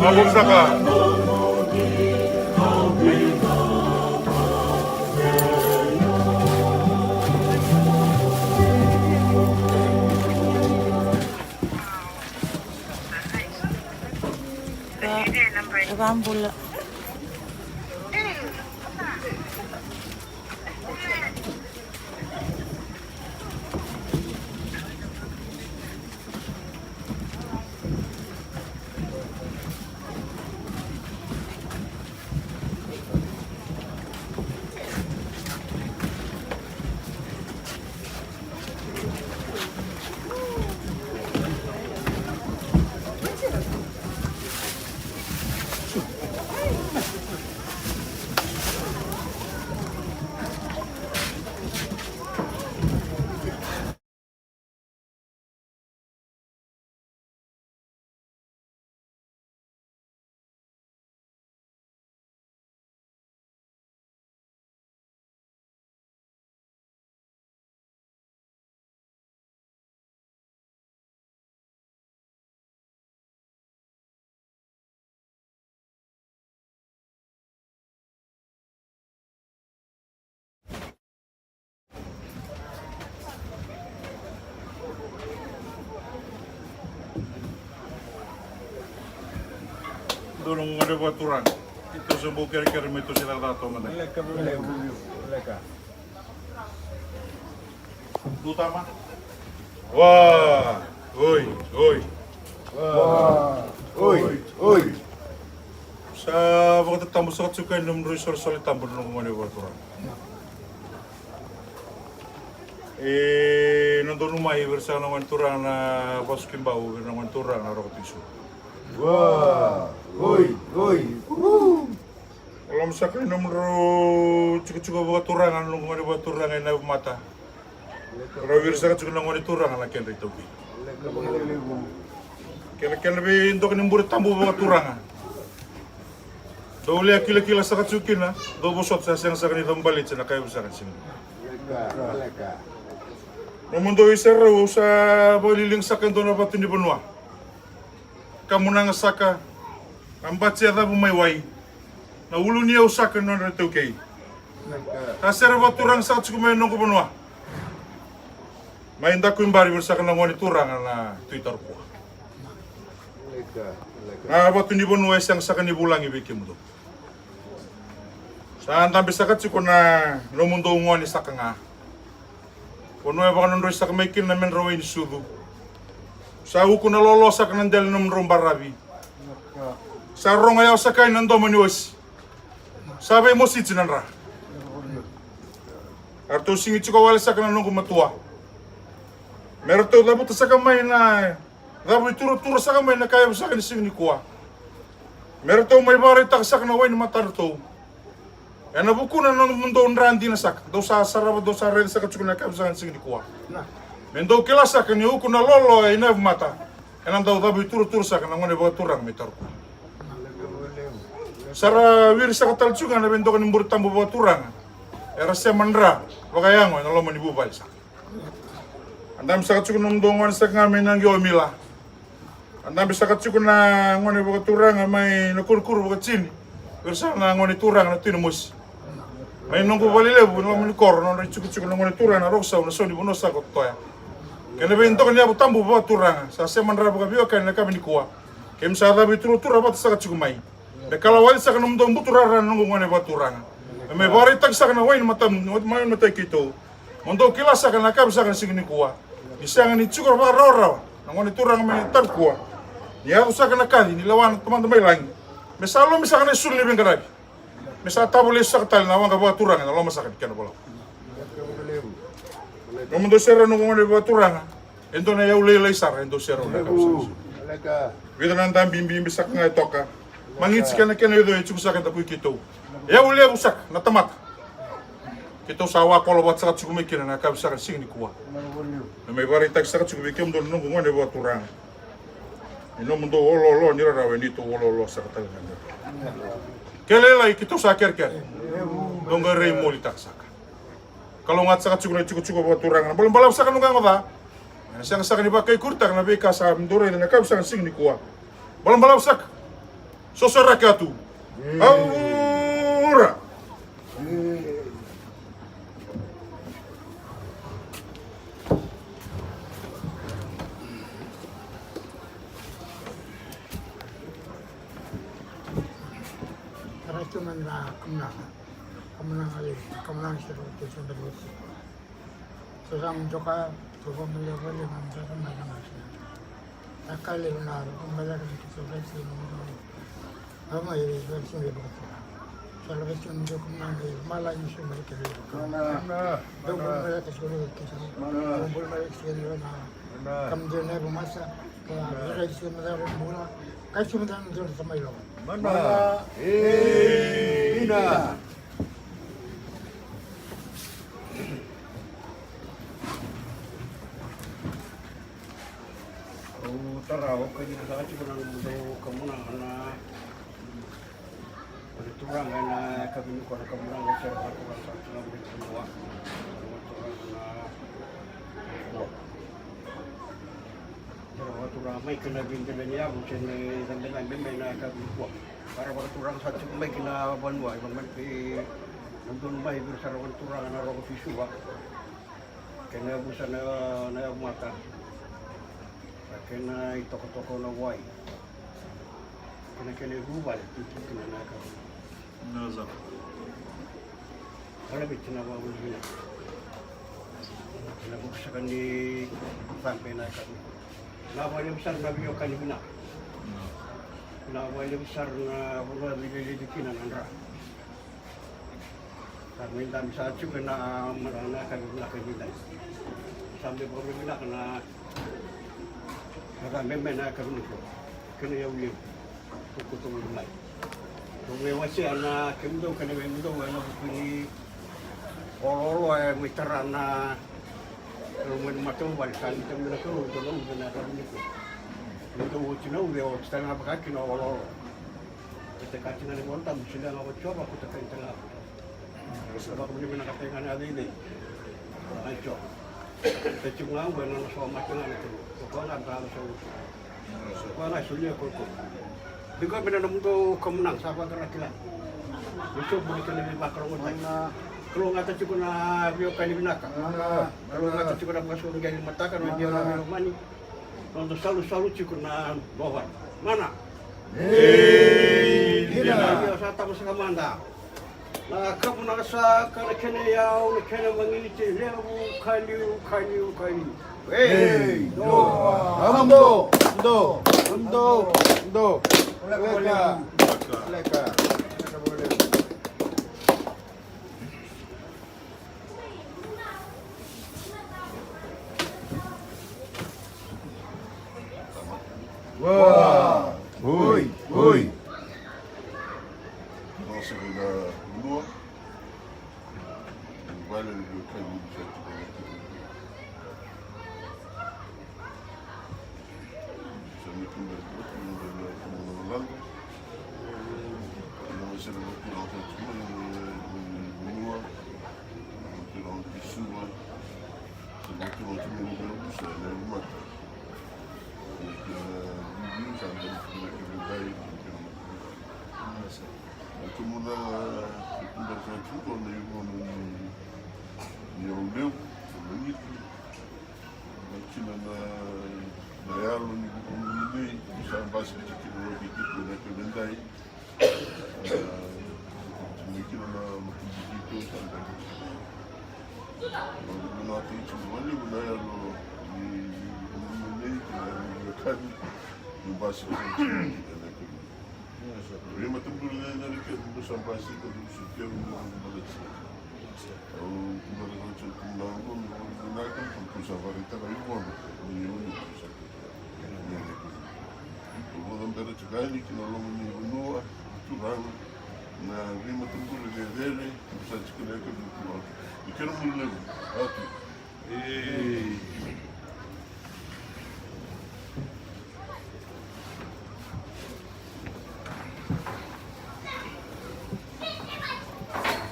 Vamos sacar. Vabula. Dou na gone vakaturaga. Keitou sa bau kerekere me tou se cakacaka toka mada. Leka, leka. Dou tama. Wa, oi, oi. Wa, oi, oi. Sa vakatatabu saka tiko na nomudrau isolisoli tabu na noqu gone vakaturaga. E, na donu mai vei ira saka na gone turaga na Vasu Kibau, vei ira na gone turaga na Roko Tui Suva. Wa, oi, oi. Uhu. Loma saka i nomudrau tikotiko vakaturaga na noqu gone vakaturaga i Naivumata. Rau viri saka tiko na gone turaga na kedra itaukei. Kena, kena veidoka ni bure tabu vakaturaga. Dou lewe kilakila saka tiko kina, dou vosota sa sega saka ni cabaleti na kai vosaka ni siga. Nomudou iserau au sa vakaliliga saka e dua na vatu ni vanua. Kamunaga saka na bati e cavu mai wai. Na ulu ni au saka na nodra itaukei. Sa sere vakaturaga saka tiko mai noqu vanua. Mai daku i bari vei saka na gone turaga na Tui Tarukua. Na vatu ni vanua e sega saka ni vulagi vei kemudou. Sa dabe saka tiko na nomudou gone saka ga. Vanua e vakanodroi saka mai kina na medra wai ni sucu. Sa uku na lolo saka na dela ni nomudrau baravi. Sa rogo yawa saka i na domo ni osi. Sa veimositi na dra. Eratou sigi tiko wale saka na noqu matua. Me ratou cavuta saka mai na cavu i turatura saka mai na ka e vosaka ni siga nikua. Me ratou mai vakaraitaka saka na wai ni matadratou. Ena vukuna na nomudou dra dina saka. Dou sa sarava, dou sa raica saka tiko na ka e vosaka ni siga nikua. Me dou kila saka ni uku na lolo e Naivumata. Ena dau cavu i turatura saka na gone vakaturaga mai Tarukua. Sa ra viri saka tale tiko ga na veidoka ni bure tabu vakaturaga. Era sema dra vakayago ena loma ni vuvale saka. A dabe saka tiko na nomudou gone saka ga mai na qio mila. A dabe saka tiko na gone vakaturaga mai na kurukuru vakatini. Vei ira saka na gone turaga na Tui Namosi. Mai noqu vale levu ena loma ni koro, nodra itikotiko na gone turaga na Rokosau, na sau ni vanua saka o Totoya. Kei na veidoka ni yavu tabu vakaturaga sa sema dra vakaveiwekani na yakavi nikua. Keimami sa cavuturutura vata saka tiko mai. Me kalawali saka na nomudou buturara na noqu gone vakaturaga. Me mai vakaraitaki saka na wai ni matamu, mai matai keitou. Mo dou kila saka na yakavi saka na siga nikua. Ni sega ni tiko vakarawarawa na gone turaga mai Tavukua. Ni yaco saka na kaci ni lewa na Tamada mai lagi. Me sa lomi saka na isulu ni veiqaravi. Me sa tavo lesu saka tale na waqa vakaturaga ena loma saka ni kena volau. Nomudou sere na noqu gone vakaturaga. E dua na iyau lailai sara e dau serau na yakavi saka. Vica na dabe bibi saka ga e toka. Magiti kena kena ico e tiko saka e davui keitou. Iyau levu saka na tamata. Keitou sa wakolo vata saka tiko mai kina na yakavi saka siga nikua. Na mai vakaraitaki saka tiko vei kemudou na noqu gone vakaturaga. Ni nomudou oloolo ni rarawa e neitou oloolo saka tale ga. Ke lailai keitou sa kerekere. Dou qai rai molitaka saka. Kalougata saka tiko na itikotiko vakaturaga. Na balabalavu saka noqu yagoca. Ena sega saka ni vakaikuritaka na veika sa dou raica na yakavi saka siga nikua. Balabalavu saka. Sosoraki atu. Aura. Tara tu manda kamna. Kamunaga levu, kamunaga sara tu sa bari wati. So sa mun toka, so sa mun toka le mun toka mai na masa. Taka le na ro, mun mala ka ki so sa si mun toka. Ama e so si mun toka. So la si mun toka kamunaga le, mala ni so mala ke le. Mana. Dou bula mala ka so le ke so. Mana. Dou bula mala ka so le na. Mana. Kam de na bu masa. Ka so si mun toka bula. Ka so mun toka mai lo. Mana. Mana. E, ina. Au tara, au kaya ni sa tiko na nomudou kamunaga na, na turaga ena yakavi nikua, na kamunaga sara, na turaga sara, turaga na, na turaga mai kena veidelaniyavu se na icabecabe mai na yakavi nikua. Vara vakaturaga sa tiko mai kina vanua, e vamai kei na donu mai vira sara vakaturaga na Roko Fisuva. Kena yavusa na, na yavumata. Kena itokotoko na wai. Kena kena ivuvale, tu tu kina na yakavi. Naza. Ala vei tina vavuli vinaka. Ena vuku saka ni cabe na yakavi. Na valevu sara na veiwekani vinaka. Na valevu sara na vanua veilelevi kina na dra. Sa mai dabe sa tiko ena mara na yakavi vinaka e daidai. Sa mai vakavinavinaka na Na ka meme na ka vini ko. Kena iyau levu. Ko ko tou mai. Tou mai wasea na kemudou kei na vei mudou ena vuku ni oloolo e mai tara na loma ni matavuvale sa ni tamina ka lou dou na uve na ka vini ko. Ni dou oti na uve oti tale ga vaka kina oloolo. Kete ka tina ni vola tabu sila ga oti ova ko ta kai tale ga. Sa vakavinavinakataki ga na yacai cei. Ai tiko. Sa tiko ga oqo ena nona so mate ga na tiko. Ko koya ga sa so. Ko koya ga e solia ko koya. Tiko me na nomudou kamunaga sa vakarakila. Me sobu na kena veivakarogotaki. Kalougata tiko na veiwekani vinaka. Kalougata tiko na vakasoqoni mataka na veiwekani lomani. Noda salusalu tiko na vovani. Mana. Ei, dina. Ia sa tavasaka mada. Na kapu na saka na kena iyau na kena magiti levu kaliu kaliu kaliu. Ei, do. Amdo, do, amdo, do. Leka, leka. Oi, oi. Oti, oti, ni bera busa, ni mata. Ni kena bibi, sa bera busa, ni kena dai, ni kena mata. Oti muna, oti muna sa tutu, na ivono ni, ni au levu, na niti. Na kina na, na yalo ni vuku ni nei, ni sa basi ki kina na kena dai. Ni kina na makubuki tu sa dai. Na vuku na tu tu vale na yalo ni, ni, ni, ni, ni, ni basi ki kina na kena. Rima tabula na kena busa basi ka busa kero ni bala. Au kumare na tsoto na ngu ni ngu ni naka kusa varitaka i vona ni uni kusa. Au voda bera tiko yani ki na loma ni vanua, turaga, na veimataburicere, sa tiko na yaka ni turaga. Ni kena muri levu, atu. E.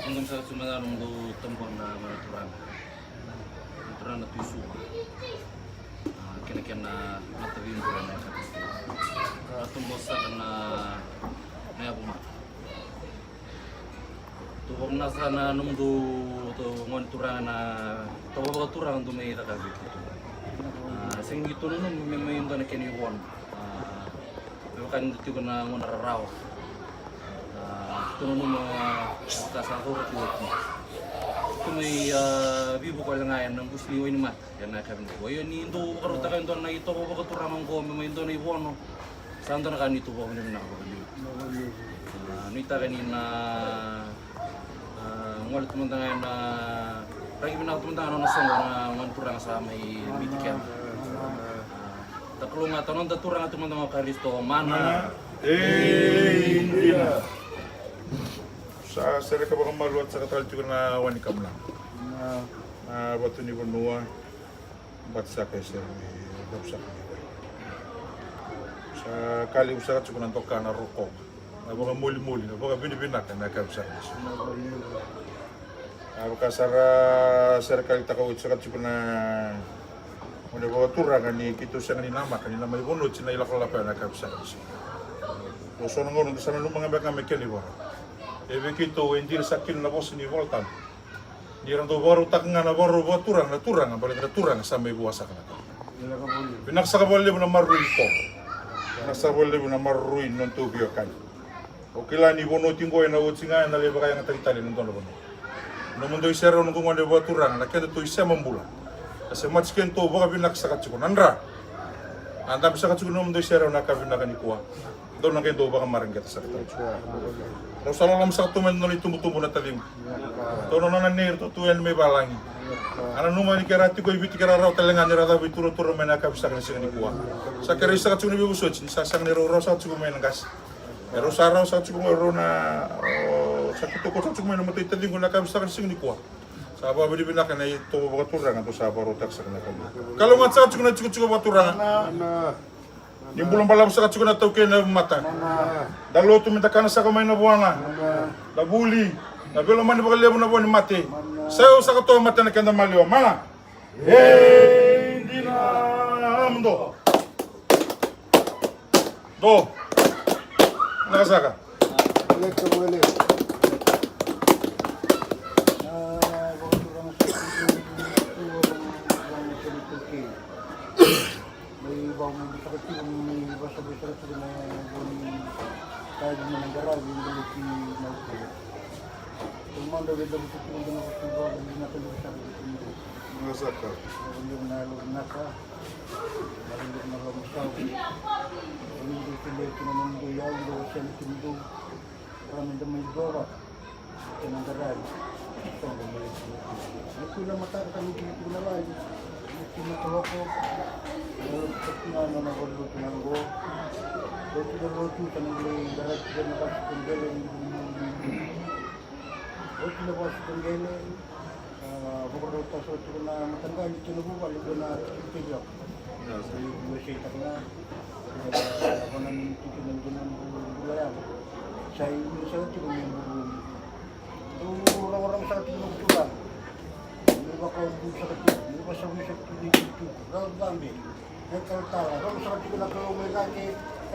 Dou sa tu mada nomudou tabua na mana turaga. Na turaga na Tui Suva. A, kena kena mataveibula na yaka. A, tabua saka na, na yavu mata. Tou vakavinavinaka saka na nomudou, tou gone turaga na, tou vakaturaga dou mai caka vei keitou. A, sega ni keitou nanuma me mai dua na kena ivono. A, me vaka ni da tiko na gauna rarawa. A, keitou nanuma, a, ka sa cauravou oti. Keitou mai, a, veivuke wale ga ena busi ni wainimata. Ena yakavi nikua. Io, ni dou vakarautaka e dua na itovo vakaturaga oqo me mai dua na ivono. Sa dua na ka ni tou vakavinavinaka vakalevu. A, nuitaka ni na, a, gole tu mada ga ena, raki vinaka tu mada ga na nona soqo na gone turaga sa mai miti keda. A, da kalougata na noda turaga tu mada ga o Karisito, mana. Ei, dina. Sa sereka vakamalua saka tale tiko na wai ni kamunaga. Na vatu ni vanua. Bati saka e sere ni davu saka ni wai. Sa ka levu saka tiko na doka na rokova. Na vakamolimoli, na vakavinavinaka na yakavi saka ni siga. A vaka sa ra serekalitaka oti saka tiko na gone vakaturaga ni keitou sega ni namaka ni na mai vono oti na ilakolako ena yakavi saka ni siga. Ko so na gauna da sa nanuma ga beka ga me kena ivono. E vei keitou e dina saka kina na vosa ni Volatabu. Ni ra dau vakarautaka ga na vakarau vakaturaga na turaga, baleta na turaga sa mai vua saka na ka. Vinaka saka vakalevu na maroroi ni tovo. Vinaka saka vakalevu na maroroi ni nodatou veiwekani. Au kila ni vanua tiko qo ena oti ga ena lai vakayagataki tale ena dua na vanua. Nomudou iserau na gone vakaturaga, na kedatou isema bula. Na semati kedatou vakavinaka saka tiko na dra. A dabe saka tiko nomudou iserau na ka vinaka nikua. Dou na qai dau vakamareqeta saka tale. Rau sa loloma saka tu mai na nona itubutubu na taciqu. Dou na nona nei ratou tu yani mai valagi. A nanuma ni ke ra tiko i Viti ke ra rawa tale ga ni ra cava i turatura mai na yakavi saka ni siga nikua. Sa kerei saka tiko ni veivosoti ni sa sega ni rau rawa saka tiko mai na qase. E rau sa rawa saka tiko mai rau na, o, sa kitoko saka tiko mai na matai taciqu na yakavi saka ni siga nikua. Sa vakavinavinaka na itovo vakaturaga dou sa vakarautaka saka na yakavi. Kalougata saka tiko na tikotiko vakaturaga. Ni bula balavu saka tiko na taukei na mata. Da lotu me da kana saka mai na vuana. Da vuli. Da veilomani vakalevu na vua ni mate. Sa yau saka toa mate na keda maliwa. Mana. Ei, dina mudo. Do. Vinaka saka. Mai vakamudu saka tiko, mai vasabai saka tiko na vua ni kayavi mai na qaravi, baleti na uku. Taumada veicavutu tiko, dua na vakasaqa, vinaka tale saka vei kemudou. Vinaka saka. Vinaka na yalo vinaka. Vinaka na loloma sau. Vinaka tale kina nomudou iyau, dou wasea na kemudou. Ra meda mai dua vaka. Kena qaravi. Soqo mai. Ni kua na mataka ka ni kina tiko na lavi. Ni kina kaloko. Na lotu saka na nona valotu na qo. Lotu na lotu ka na qai qaravi kina na vasi kongele ni. Lotu na vasi kongele. A, vakarautaka sara tiko na mataqali kei na vuvale dua na tikitiki yako. Sa i veseitaka ga. Vanani tiko na dua na bula yako. Sa i vuli sara tiko me bulu. Dou rawarawa saka tiko na kutuvaka. Me vakaubulu saka tiko. Me Sa vusa tiko ni tutu, rau cabe. E talatala, rogo sara tiko na Kalou mai cake.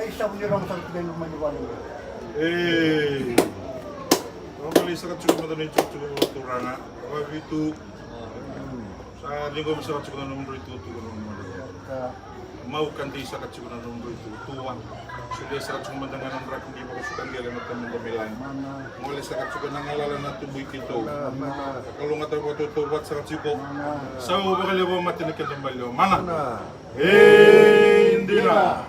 E savu ni rogo sara tiko e loma ni vale. E. Rogo lai sara tiko mada na itukutuku vakaturaga. Vakavitu. Sa ciqomi sara tiko na nomudrau itukutuku na nomudrau. Ka. Mau ka dei sara tiko na nomudrau itukutuku. Solia sara tiko mada ga na draki ni vakasuka qele na Tamada mai lagi. Gole sara tiko na galala na tubu i keitou. Kalougata vakatautauvata sara tiko. Sau vakalevu mate na keda maliwa. Mana. E dina.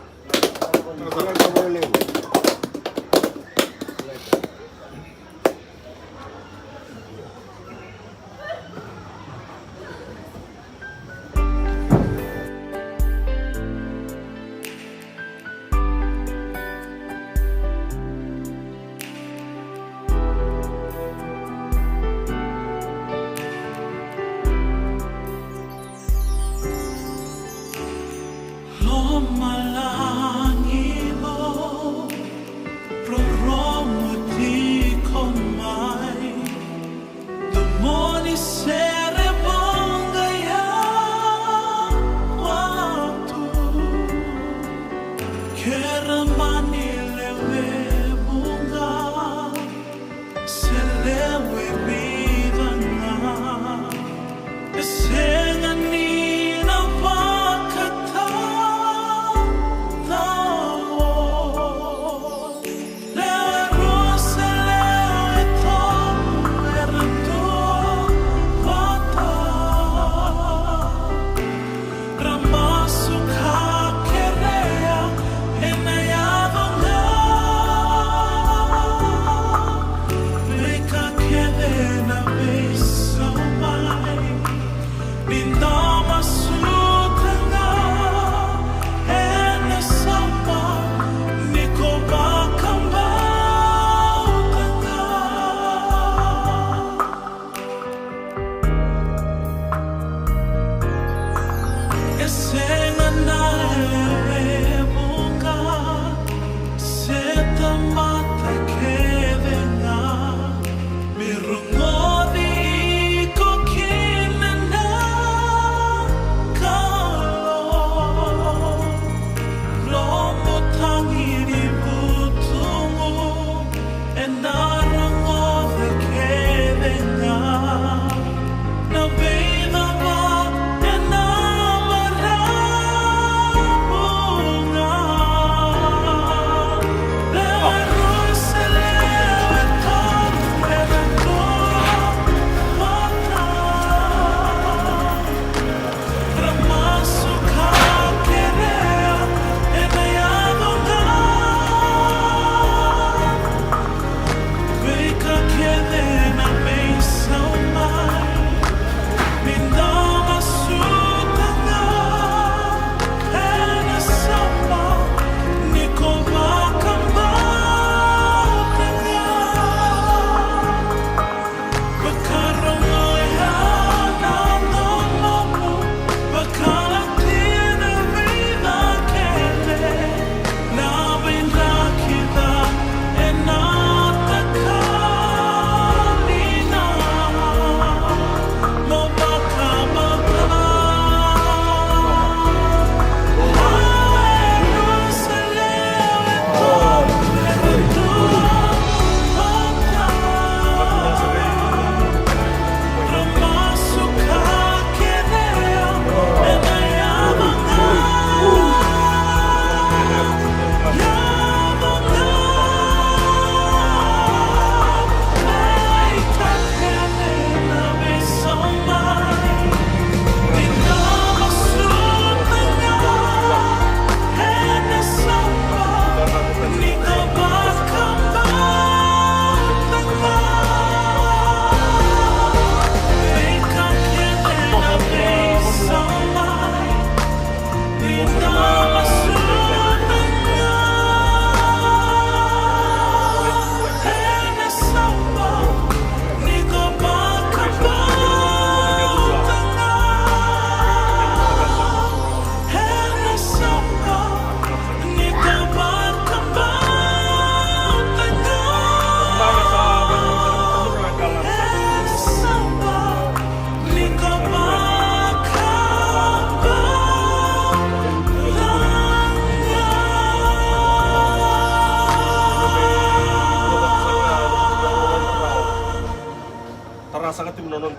Lomalagi vou, rorogo tiko mai. Domoni sere voqa ya watu. Kera mani lewe vuqa, se lewe vica ga. E sega ni na vakatau. Lewe rua se lewe tolu era dua vata. Ra masu ka kerea ena ya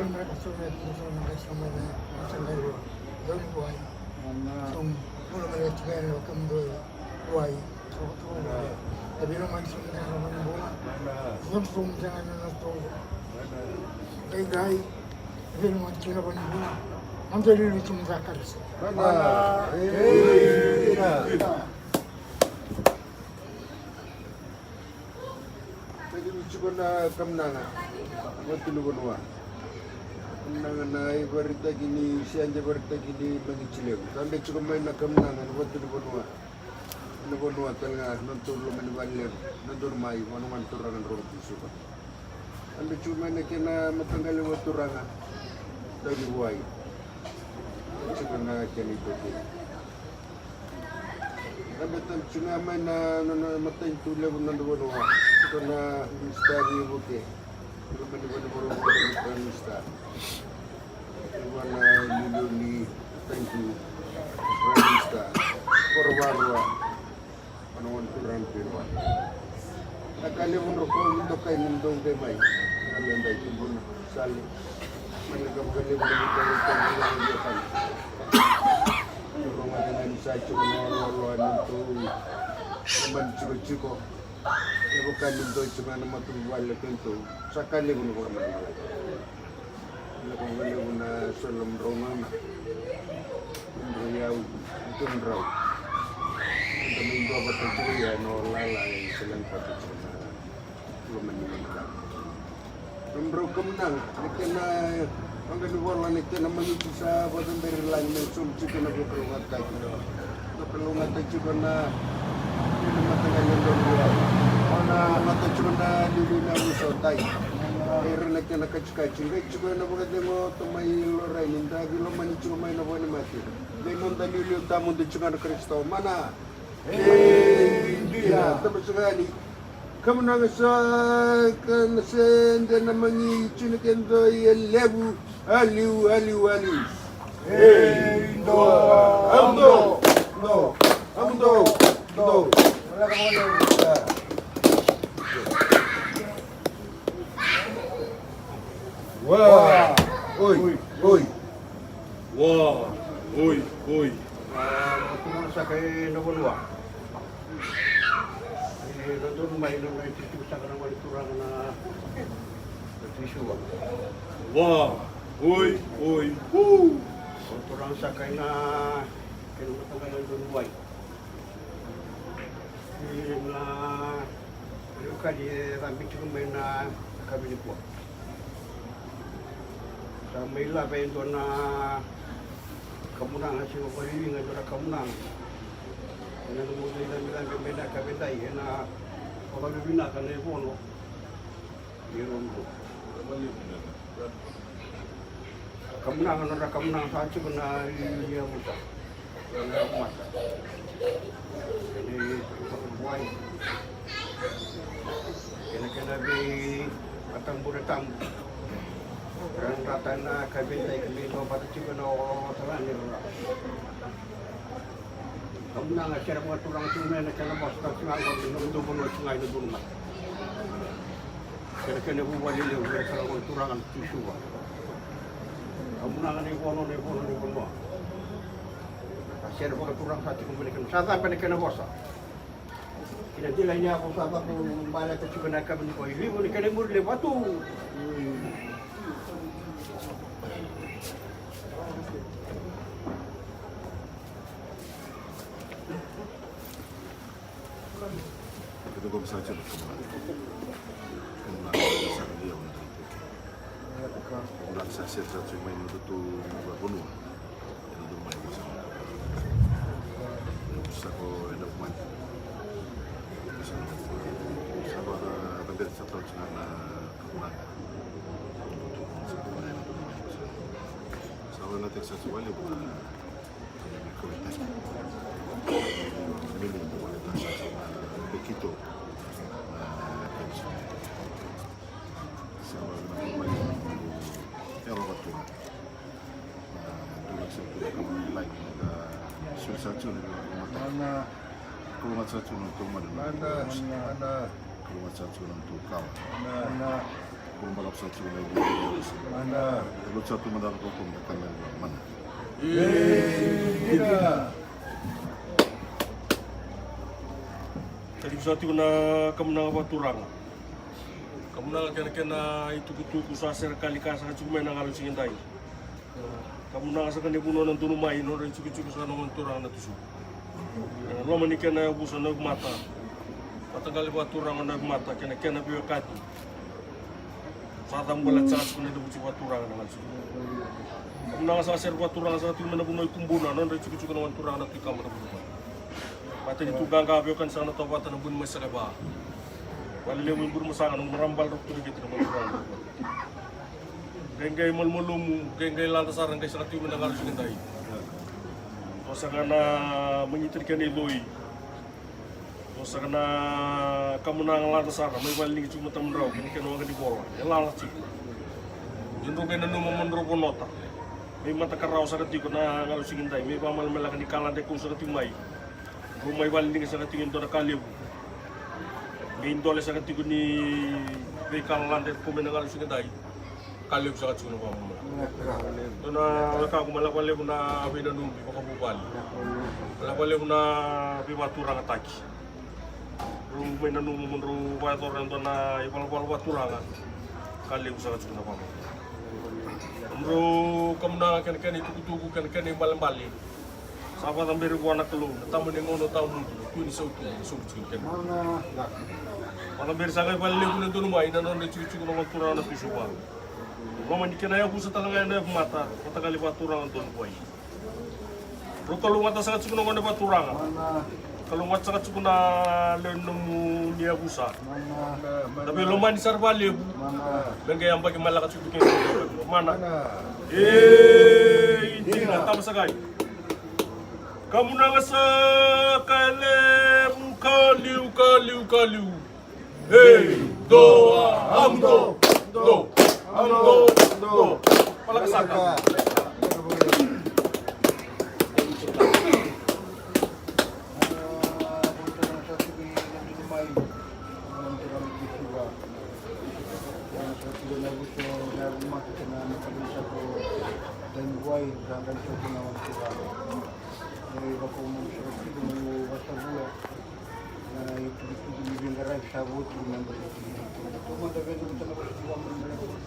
Bula vinaka saka na kena saka na qai saka mai na mataqali o Daunivuai. Saka bula vinaka saka na wakamuduai. Wai. Saka tu. E vei na mai saka na saka mai bula. Saka tu saka na na tu. Qai qai. E vei na mai saka na mai bula. Anda lili saka na saka. Ei, ei, ei. Tiko na kamunaga, watu ni vanua. Kamunaga na ivakaraitaki ni sede, ivakaraitaki ni magiti levu. Sa bera tiko mai na kamunaga na watu ni vanua. Na vanua tale ga na nodatou loma ni vale levu, na donu mai vanua na turaga na rogo tu suka. Sa bera tiko mai na kena mataqali vakaturaga. Daunivuai. Tiko na kena itoki. Sa bera tale tiko ga mai na nona matanitu levu na noda vanua. Tiko na minisita ni vuke. Tiko mai na vanua ni Prime Minister. Tiko na iliuliu ni matanitu Prime Minister. Koro varua. Vanua ni turaga ni Daunivuai. Na ka levu dro ko ni dokai ni dou qai mai. Na meda i tubuna sale. Mani ka vakalevu na vita ni tau ni via tani. Rogoca ga ni sa tiko na oloolo ni tou. Na mani tikotiko. E vaka ni dou tiko na matavuvale ni tou. Sa ka levu na vakamani. Na ka vakalevu na sala mdrau mama. Mdrau yau, mdrau. Mdrau mai dua vata tiko ia na lala e sala ni vata tiko na loma ni mama. Mdrau kamunaga, na kena, vaqa ni vola na kena magiti sa vata beri lagi me sobu tiko na vakalougatataki. Vakalougatataki tiko na, na mataqali donu yau. Vakalougatataki tiko na liuliu na vuso tai. Era na kena katikati, qai tiko ena vakacegu. Tamai Lorai ni da veilomani tiko mai na vua ni mate. Vei noda liuliu tawamudu tiko na Karisito. Mana. Ei, dina. Tamasagani. Kamunaga saka na sede na magiti na kedoi e levu. Aliu, aliu, aliu. Ei, dou. Amu dou. Dou. Amu dou. Dou. Wa. Oi, oi. Wa. Oi, oi. A, vakatumana saka e na vanua. E na donu mai na nona itutu saka na gone turaga na Tusua. Wa. Oi, oi. Hu. Vakatumana saka e na kena mataqali e donu wai. Ina levu ka ni e cabe tiko mai na yakavi nikua. Sa mai lave e dua na kamunaga, se vakavinavinaka e dua na kamunaga. Ena nomu veicabecabe mai na yakavi edai ena Vakavinavinaka na ivono. Iro. Kamunaga, nodra kamunaga sa tiko na iliuliu ni yavusa. Ira na mata. Kena itukutuku vakavuai. Kena kena vei matabure tabu. Ra na rata na kaveitaki me dua vata tiko na okoloko tale ni ra. Kamunaga, sere vakaturaga tiko mai na kena vosa, tau tiko ga qo, na nomudou vanua tiko ga ina donu mai. Kena kena vuvale levu, era tala qo na turaga na Tui Suva. Kamunaga na ivono, na ivono, na ivono. A sere vakaturaga sa tiko mai na kena, sa cabe na kena vosa. Kina dila ni a vosa vaka baleta tiko na yakavi nikua, i liu ni kena muri levu tu. Keda qo sa tiko na kamunaga. Kamunaga sa tiko na kamunaga sa sere sa tiko mai na tutu na vanua. Ena dau mai vosa. Sa ko ena mai. Sa ko ena mai. Sa ko ena mai. Sa ko ena mai. Sa ko ena mai. Sa ko ena mai. Ana. Kalougata sa tiko na tou mada. Ana. Ana. Kalougata sa tiko na tou kawa. Ana. Kalougata sa tiko na tou kawa. Ana. Kalougata sa tiko na tou kawa. Mana. Ina. Kalougata sa tiko na kamunaga vakaturaga. Kamunaga kena kena itukutuku sa sere kalika sa tiko mai na galu sigidai. Kamunaga saka ni vanua na donu mai, nodra itikotiko saka na gone turaga na Tui Suva. Ena loma ni kena yavusa na yavu mata. Mataqali vakaturaga na yavu mata, kena kena veiwekani. Sa cabu baleta saka tiko na itikotiko vakaturaga na gale tiko. Kamunaga saka sere vakaturaga saka tiko mai na vanua i Kubuna, nodra itikotiko na gone turaga na Tui Kaba na Kubuna. Matanitu qaqa veiwekani saka na Tovata na Buni mai Sakaiva. Vale levu i Burebasaga, na marama bale rau tu na kete na gone turaga. Qai qai malumalumu, qai qai lada sara, qai saka tiko mai na galu sigidai. Dua saka na magiti ni kena iloi. Dua saka na kamunaga lada sara, mai vale ni tiko matamudrau, kei na kena waqa ni vola. E lala tiko. Ia drau qai nanuma mo drau vonota. Mai mata ka rawa saka tiko na galu sigidai, mai vakamalamalaka ni ka lada e kau saka tiko mai. Drau mai vale ni saka tiko e dua na ka levu. Mai dole saka tiko ni veika lada e kau mai na galu sigidai. Ka levu saka tiko na vakamamala. Dua na wekaqu, mai lako levu na veinanumi vakavuvale. Mai lako levu na veivakaturagataki. Drau mai nanuma mo drau vakayacora e dua na ivalavala vakaturaga. Ka levu saka tiko na vakamamala. Drau kamunaga kena kena itukutuku kena kena ibalebale. Sa vakacaberi vua na Kalou na Tama ni gauna tawamudu, na Tui ni sautu, na sautu tiko kena. Vakacaberi saka i vale levu na donu mai na nodra itikotiko na gone turaga na Tui Suva. Loma ni kena yavusa tale ga ena yavu mata, mataqali vakaturaga donu vua. Drau kalougata saka tiko na gone vakaturaga. Kalougata saka tiko na lewe ni nomuni yavusa. Na veilomani sara vakalevu. Me qai yabaki mai laka tiko kei na mana. E dina, tama sakai. Kamunaga saka e levu, ka liu, ka liu, ka liu. Ei, doa, amu do, do, amu do, do. Palaka saka. Na itukutuku ni veiqaravi sa vo tiko na yabaki. Taumada vei na veiqaravi sa vo tiko na yabaki.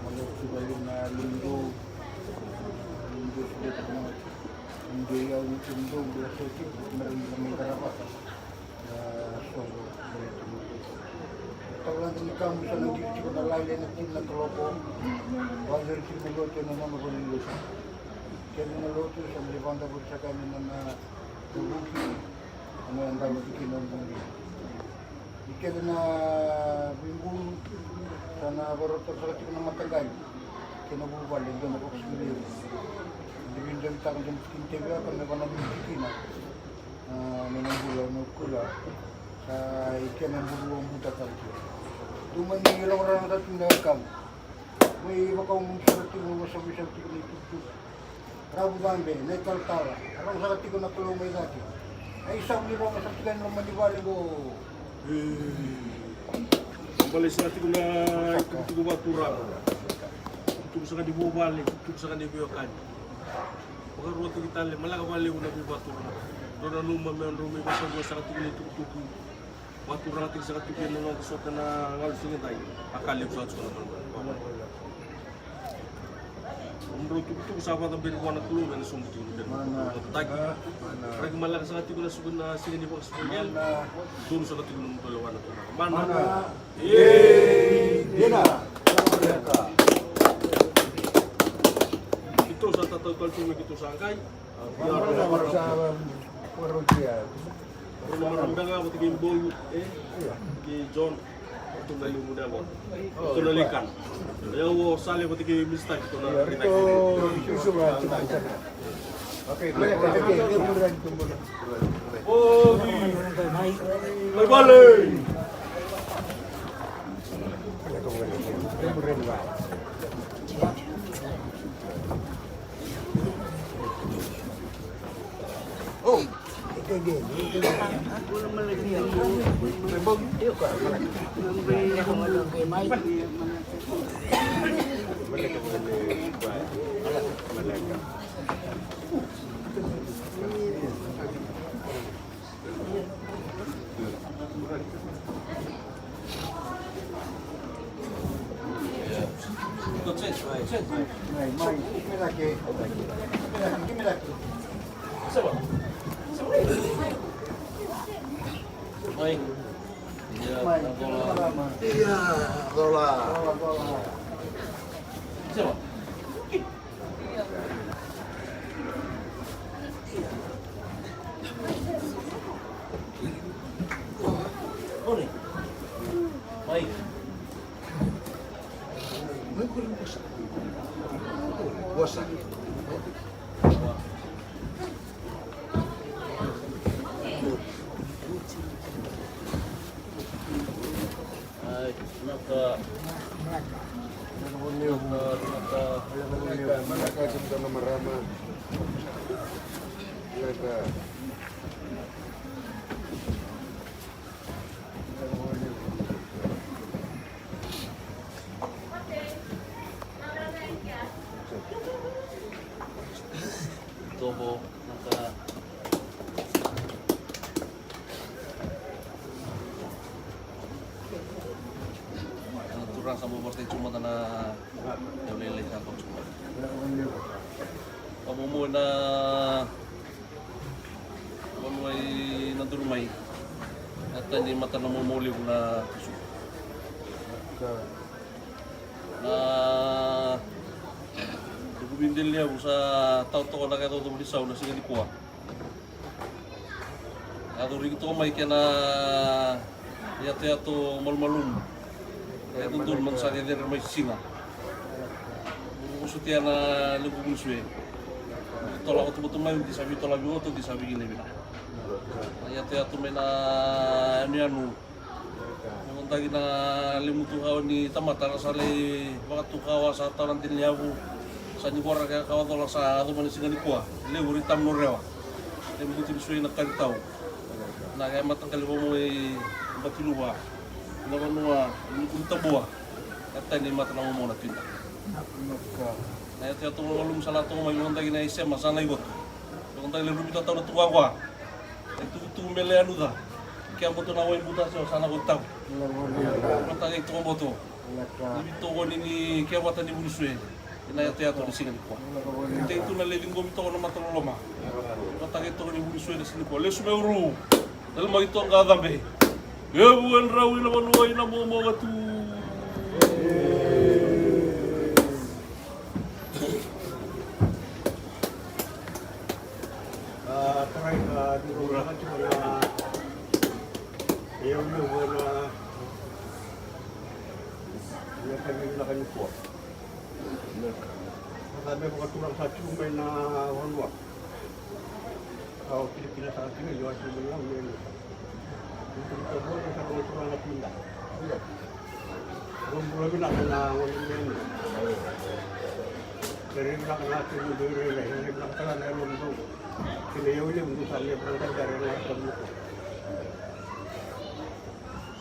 Mada tiko vei na lumidou. Lumidou sa vo tiko na yabaki. Lumidou, iyau ni lumidou, lumidou sa vo tiko na veiqaravi sa vo tiko na yabaki. Taulada ni kamu sa na qiri tiko na lailai na tini na kaloko. Vakayacori tiko na lotu ena nona vanua ni lotu. Kena na lotu sa na vakavuki saka ena nona vuki. Ena yadava tiko na buli. Kece na veibulu sa na vakarota sara tiko na mataqali kei na vuvale, dua na vakasuka levu. Dua na veidredretaka, dua na tikina teveka me vaka na veitikina. A, me na bula, me kula. Sa i kena bulu o buta tale tiko. Dua mai ni rogorogo sa tu na wekamu. Mai vakaumum sara tiko, mai vosa mai sara tiko na itukutuku. Ravu cabe, na italatala, rogo sara tiko na Kalou mai cake. A isau ni rogo sara tiko ena loma ni vale qo. Balei sara tiko na itukutuku vakaturaga. Itukutuku sara ni vuvale, itukutuku sara ni veiwekani. Vakaruataki tale, malaka vakalevu na veivakaturaga. Drau nanuma me drau mai vakasavua sara tiko na itukutuku. Vakaturagataki saka tiko ena noda sota na galu siga dai. A ka levu saka tiko na malumalumu. Nomudrau tukutuku sa vakacaberi vua na Kalou ena sobu tiko na bera. Taki. Raki malaka saka tiko na suka na siga ni vakasuka gele. Donu saka tiko na mudrau lewa na Turaga. Mana. Ei, dina. Keitou sa tatau tale tiko me keitou sa qai. Rau na marama beka vata kei Bolu, e? Kei John. Ratou na liu muda vata. Ratou na likana. Ia o Sale vata kei Mistaki, ratou na rai cake. Ovi. Mai vale. Ai, vinaka. Vinaka, vinaka. Vinaka, vinaka, vinaka, marama. Vinaka. Tovo, vinaka. Na turaga sa mai vakaraitaki tu mada na yau lailai sa tu mada. Vamomo na vanua i Nadorumai. Na tani mata na momo levu na tusu. Na tuku videli levu sa tau toka na ka e caucau ni sau na siga nikua. Yaco riki toka mai kena yatoyato malumalumu. E dodonu mada sa cecere mai siga. Vusutia na levu vunisue. Tola koto koto mai udi sa vitolavi koto udi sa vigilevina. Na yatoyato mai na yanuyanu. Me vodaki na lemutu kawa ni tamata ra sa lai vakatukawa sa tau na dina ni yavu. Sa ni voraka kawa cola sa yaco mai na siga nikua. Levu ri tamu no rewa. Lemutu ni sui na karitau. Na kaya mataqali vamo i Batiluva. Na vanua ni kuni tabua. Ka tani mata na momo na tina. Na yatoyato malumalumu sa la toka mai me vodaki na isema sa na ivoto. Me vodaki le rubi tatau na tukuakoa. E tukutuku me le anuca. Ke a boto na wai buta seo sa na kotau. Mata kei toka boto. Ni vitokoni ni ke vata ni vunisue. Ina yatoyato ni siga nikua. Tei tu na le ciqomi toka na mata loloma. Mata kei toka ni vunisue na siga nikua. Lesu me uru. Tale mai toka cabe. Evu e drau ina vanua ina momo ga tu. A, tarai ka duru na kati ka na. E au me vua na Me vakaturaga sa tiko mai na vanua. Au kilakila saka tiko ni wasi mai na vanua. Ni tiko mai saka na turaga tiko mai. Ia. Au bula vinaka na gone mai. Rairai vinaka na tiko mai, rairai, rairai vinaka saka na yalomudou. Kei na iyau levu dou sa levu na qadara na yakavi nikua.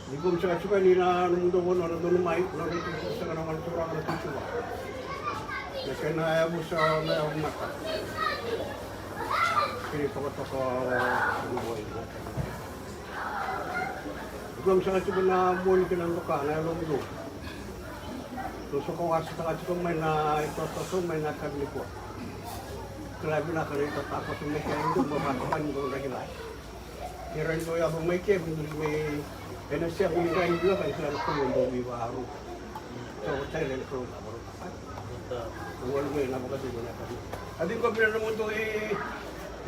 Ni qo mo saka tiko yani na nomudou vanua na Donumai, na nodra tiko saka na gone turaga na Tuisuva. Na kena yavusa na yavu mata. Kena tokatoka na Donumai. Ni qo mo saka tiko na moni kei na doka na yalomudou. Dou saka wasataka tiko mai na itotoso mai na yakavi nikua. Kila vinaka na itotoso mai kei na dou mo vakataka ni dou draki lai. Ni ra ni dou yaco mai ke, ni dou mai ena sega ni drai ni dua ka ni kila na Kalou dou veivakarau. So, tale na Kalou na vakarau. Ua ni mai na vakacegu na yakavi. A vei ko vina na mudu e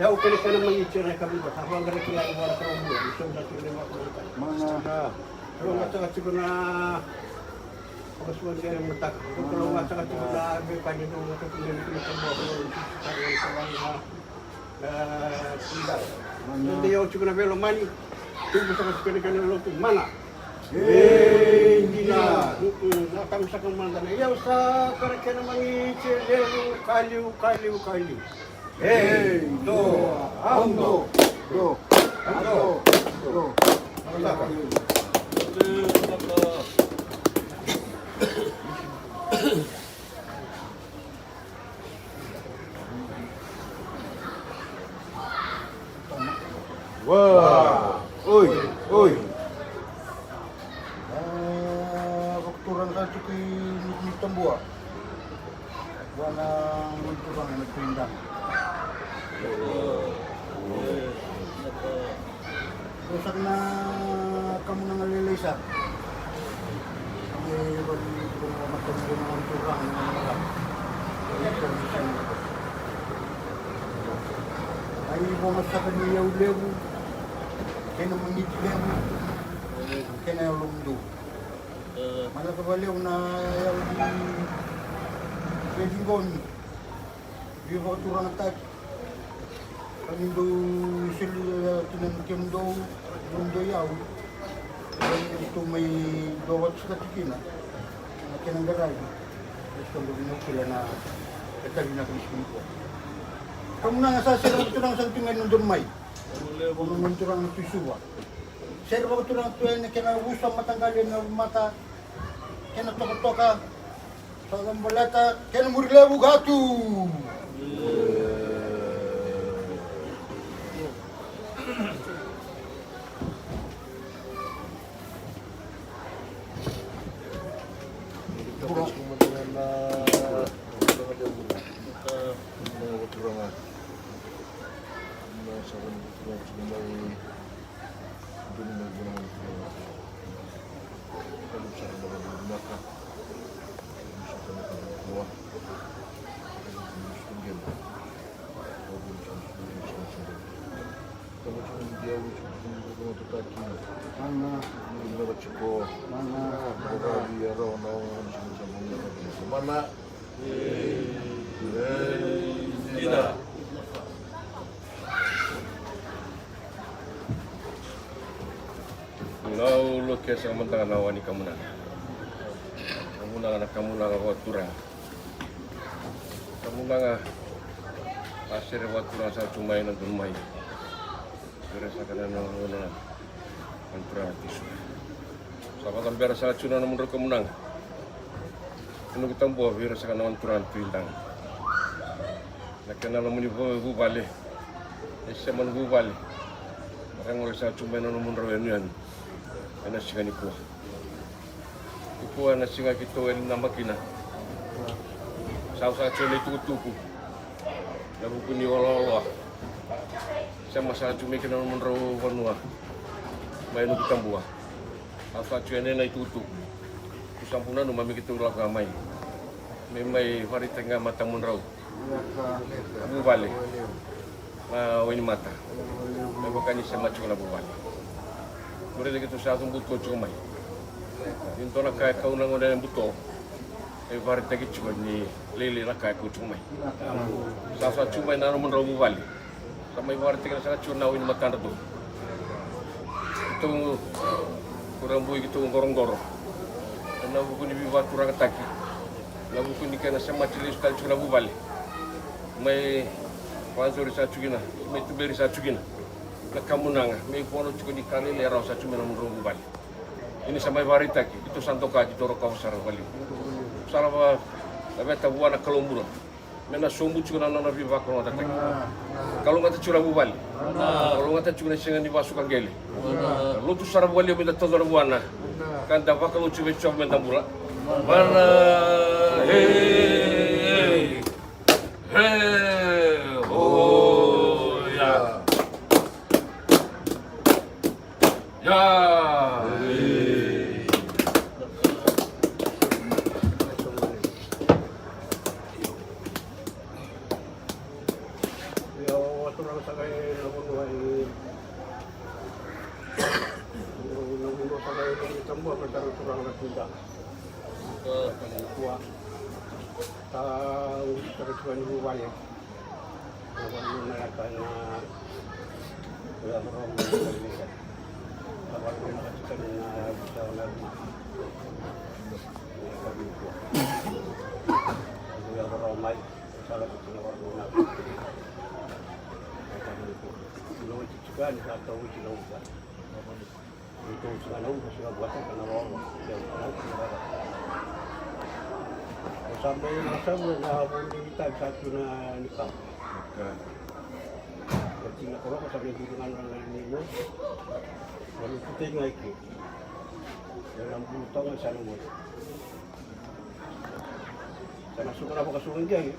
yau kena kena magiti na yakavi ko. Sa vaqara kila ni vara Kalou bula. Ni so sa tu ni vara Kalou. Mana. Kalou ga saka tiko na vakasuka ni kena mataka. Kalou ga saka tiko na veipani. Kalou ga saka tiko na veipani. Io, tiko na veilomani. Tubu saka tiko na kena lotu mana. Ei, dina. Mm-mm, na tabu saka mada na iyau sa kara kena magiti e levu, kaliu, kaliu, kaliu. Ei, do, ando, do, ando, do. Saka. Wa. Oi, oi. Ah, vakaturaga sa tiko i Nikunikutaba. Vua na gone turaga na Tui Daga. Dou saka na kamunaga lailai sara. Mai vali tiko na matanitu na gone turaga na gone turaga. Ai voga saka ni yau levu kei na magiti levu kei na yalomudou. Mai lako vakalevu na yau ni veiciqomi. Veivakaturagataki. Ka ni dou soli kina na kemudou, nomudou iyau. Ka ni dou mai dou vakasaka tiko kina na kena qaravi. Eso dou vinaka kila na itavi vinaka ni siga nikua. Kamunaga sa sere vakaturaga saka tu ga ena donu mai. Donu mai turaga na Tui Suva. Sere vakaturaga tu ena kena vusa mataqali ena mata. Kena tokatoka. Sa baleta kena muri levu ka tu. Mana. Mana. Ida. Nau loke saka mada ga na wa ni kamunaga. Kamunaga na kamunaga vakaturaga. Kamunaga a sere vakaturaga saka tu mai na donu mai. Sere saka na na na na turaga Jisu. Sa vakabera saka tu na nomudrau kamunaga. Nuku tabua vei ira saka na gone turaga na Tui Daga. Na kena loma ni vuvale. E sema na vuvale. Na ka gole saka tu mai na nomudrau yanuyanu. Ena siga nikua. Nikua na siga keitou e namaki kina. Sa saka tu na itukutuku. Na vuku ni olooloa. Sema saka tu mai kina nomudrau vanua. Mai nuku tabua. Au sa tu ena itukutuku. Ku sa bau nanuma me keitou lako ga mai. Me mai vakaraitaki ga matamudrau. Vuvale. Na wainimata. Me vaka ni sema tiko na vuvale. Ko raica keitou sa yaco buto tiko mai. Ni dua na ka e kau na gone buto. E vakaraitaki tiko ni lailai na ka e kau tiko mai. Sa sa tiko mai na nomudrau vuvale. Sa mai vakaraitaki na saka tiko na ui ni matadra tu. Keitou kurabui, keitou qoroqoro ena vuku ni veivakaturagataki, na vuku ni kena semati lesu tale tiko na vuvale. Mai vakayacori sa tiko kina, mai tuberi sa tiko kina na kamunaga, mai vono tiko ni ka lailai e rawa sa tiko mai na nomudrau vuvale. Ia ni sa mai vakaraitaki, keitou sa doka, keitou rokova sara vakalevu. Sa na vakalaveta vua na Kalou bula me na sobu tiko na nona veivakalougatataki. Kalougata tiko na vuvale. Kalougata tiko na siga ni vakasuka qele. Lotu sara vakalevu me da tauca na vuana ka da vakalou tiko vei Jiova me da bula. Mana, e, e, o, ya. Ya. Io, turaga saka ena vanua e, na vanua saka e Tabua, ka tara turaga na tuda. Ka tara turaga ni vuvale. Tou sega na uca, sega vua saka na rogo. Tou sega na uca. Tou sa mai na savu ena vuku ni itavi sa tu na nikau. Oti na koroko sa mai buli ga na ni mo. Tou kutei ga i ke. Ena bulu toga sa na mo. Sa na suka na vakasuka qele.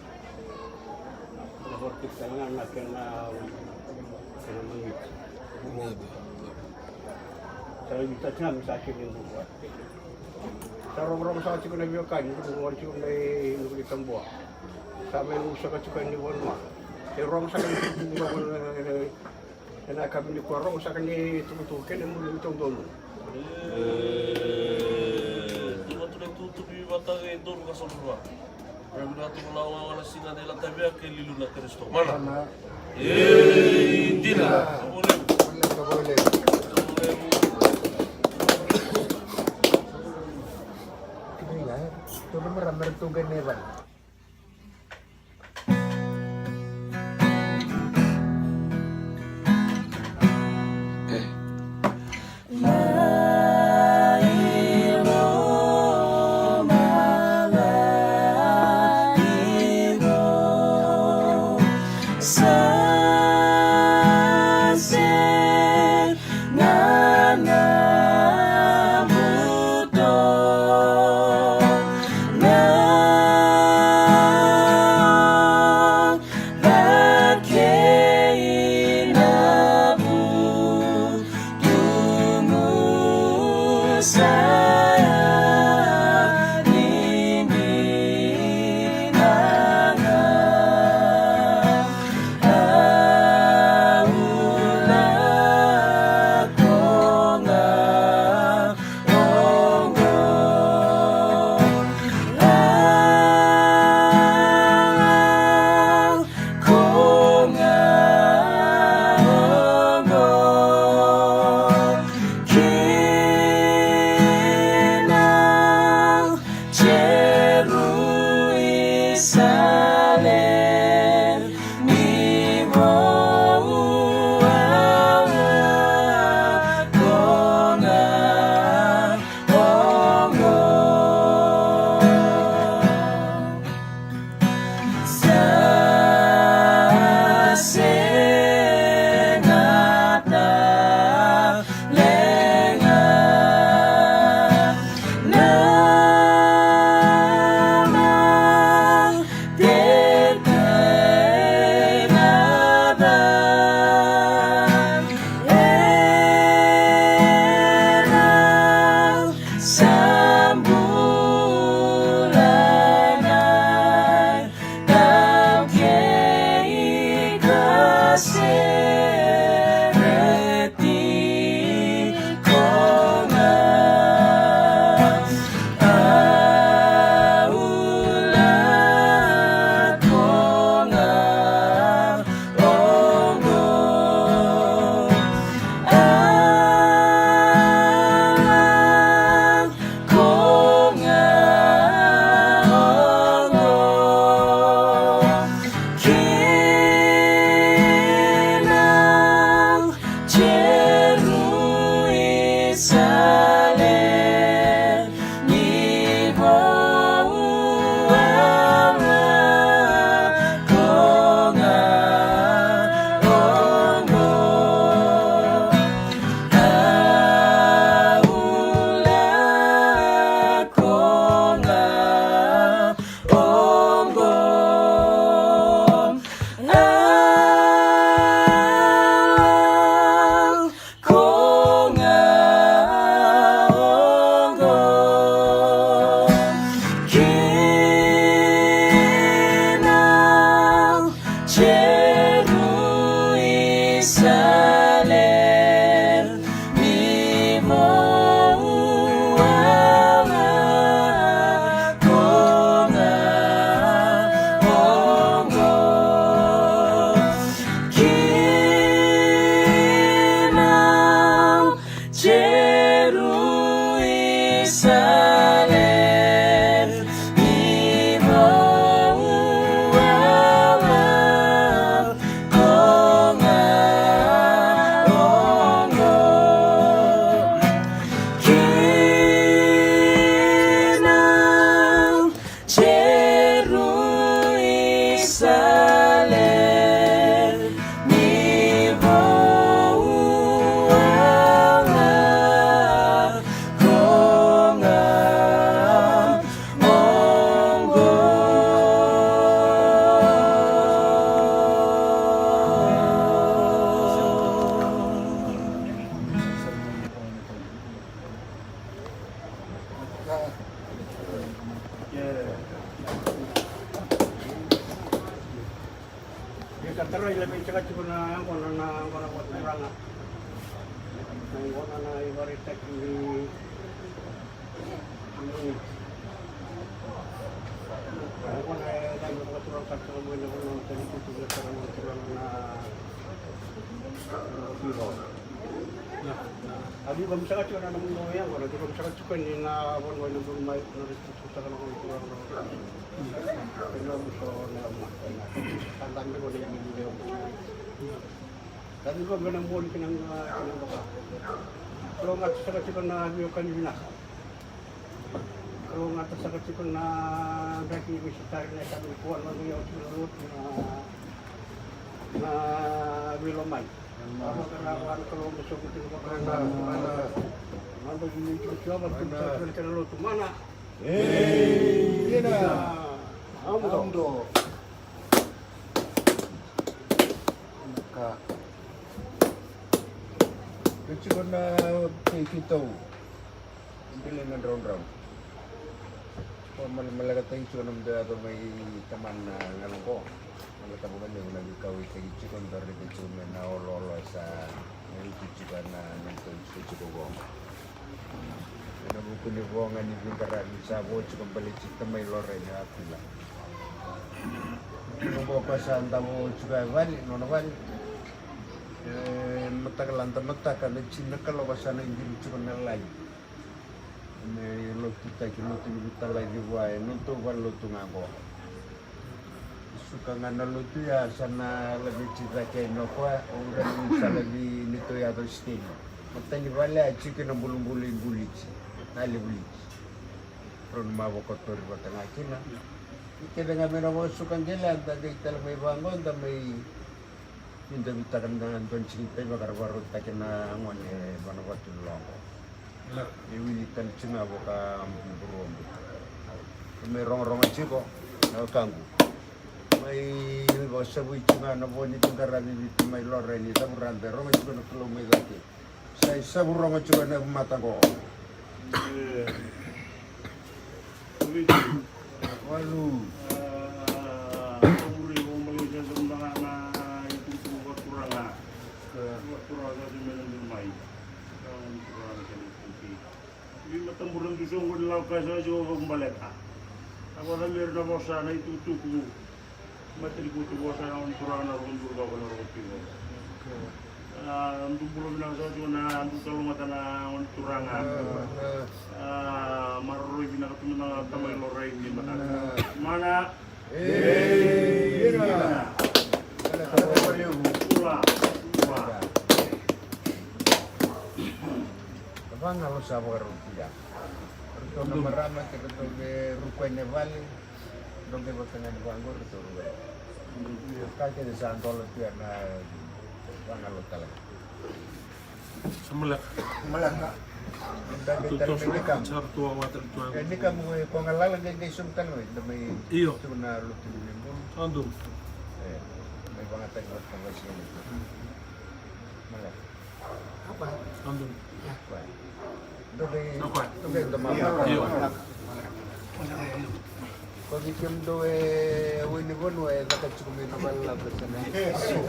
Na vakatiki sara ga na kena, kena magiti. Sa na vita tina me sa kena buka. Sa rogorogo saka tiko na veiwekani, rogorogo tiko mai Nuku ni Tabua. Sa mai Nuku saka tiko ni vanua. E rogo saka ni buka. Ena yakavi nikua rogo saka ni tukutuku kei na muri ni taudonu. E, tu vatu na itutu ni vata e donu ka sobu rua. Ra vinaka tu na wawa na siga ni latavi a kei lilu na Karisito. Mana. E, dina. Ka vo levu. Ka vo levu. Kini ya, tu na mara mara tu ga neva. Jerusalem, ni vou ala ko ga oqo. Kina Jerusalem, ni vou ala ko ga oqo. Kina Jerusalem, ni vou ala ko ga oqo. Ia ka tarai, lai mai saka tiko na yaqona na yaqona vakaturaga. Na yaqona na ivakaraitaki ni yaqona e lai mai vakaturaga ka saka mai na vanua tani kutu na saka mai turaga na. A vica mi saka tiko na nomu yaqona, vica mi saka tiko ni na vanua ina donu mai na. Kalougata saka tiko na veiwekani vinaka. Kalougata saka tiko na draki misitari na yakavi nikua, na veiwekani lotu na, na veilomani. Mana. Mana. Ei, ina. Amudo. Amudo. Ka. Kau tiko na kei keitou. Bile na draudrau. Ko malemalekataki tiko na mudou yaco mai tamana na galu qo. Malemaleka vakalevu na veikauwaitaki tiko, dau raica tiko mai na oloolo sa na iti tiko na neitou tiko tiko qo. Ena vuku ni vo ga ni veiqaravi sa vo tiko baleti tamai Lorraine Aquila. Ena qo koya sa davo tiko e vale, nona vale. E mataka lada mataka na tini na kaloko sa na iqiri tiko na lali. Me lotutaki, lotu ni veitalai vua e nodatou valelotu ga qo. Suka ga na lotu ya sa na laveti cake yani o koya, o ura ni sa lavi ni tou yaco siteni. Matani vale a tiko na bulubulu i Buliti, na levu Liti. Rau ni mavokotori vata ga kina. I kece ga me na vakasuka qele, a da qai tale mai vaqo, da mai Ni da vitaka na dua ni tiki ni taivaka ra vakarautaki na gone e Vanuatu ni loqo. E wili tani tiko ga vaka buruabu. Mai rogorogo tiko na wekaqu. Mai vakasavui tiko ga na vo ni veiqaravi vei tamai Lorraine, cavu rabe, rogo tiko na Kalou mai cake. Sa isevu rogo tiko na yavu mata qo. Walu. Veimatabura dusu oqo ni lako kaya sa tiko vakabaleta. A vakaca mera na vosa na itukutuku. Matanikutu vosa na gone turaga na rogo duru vaka na rogo tiko. A, dou bula vinaka sa tiko na dou talougata na gone turaga. A, maroroi vinaka tu na tamai Lorraine ni mataka. Mana. Ei, ira. Ira. Ira. Ira. Vagalo sa vakarau tia. Ratou na marama kei ratou me ruku ena vale. Dou qai vata ga ni vaqo ratou ruku. Ka kece sa dola tu ena vagalo tale. Sa maleka. Maleka. Sa tu toso, sa tu a wata tu a. E ni ka mo ko galala qai qai sobu tale mai da mai. Io. Tu na lotu ni bulu. Sa donu. E, mai vagataki vata ga. Maleka. Io. Vei kemudou e wai ni vanua e caka tiko mai na valelaca sara.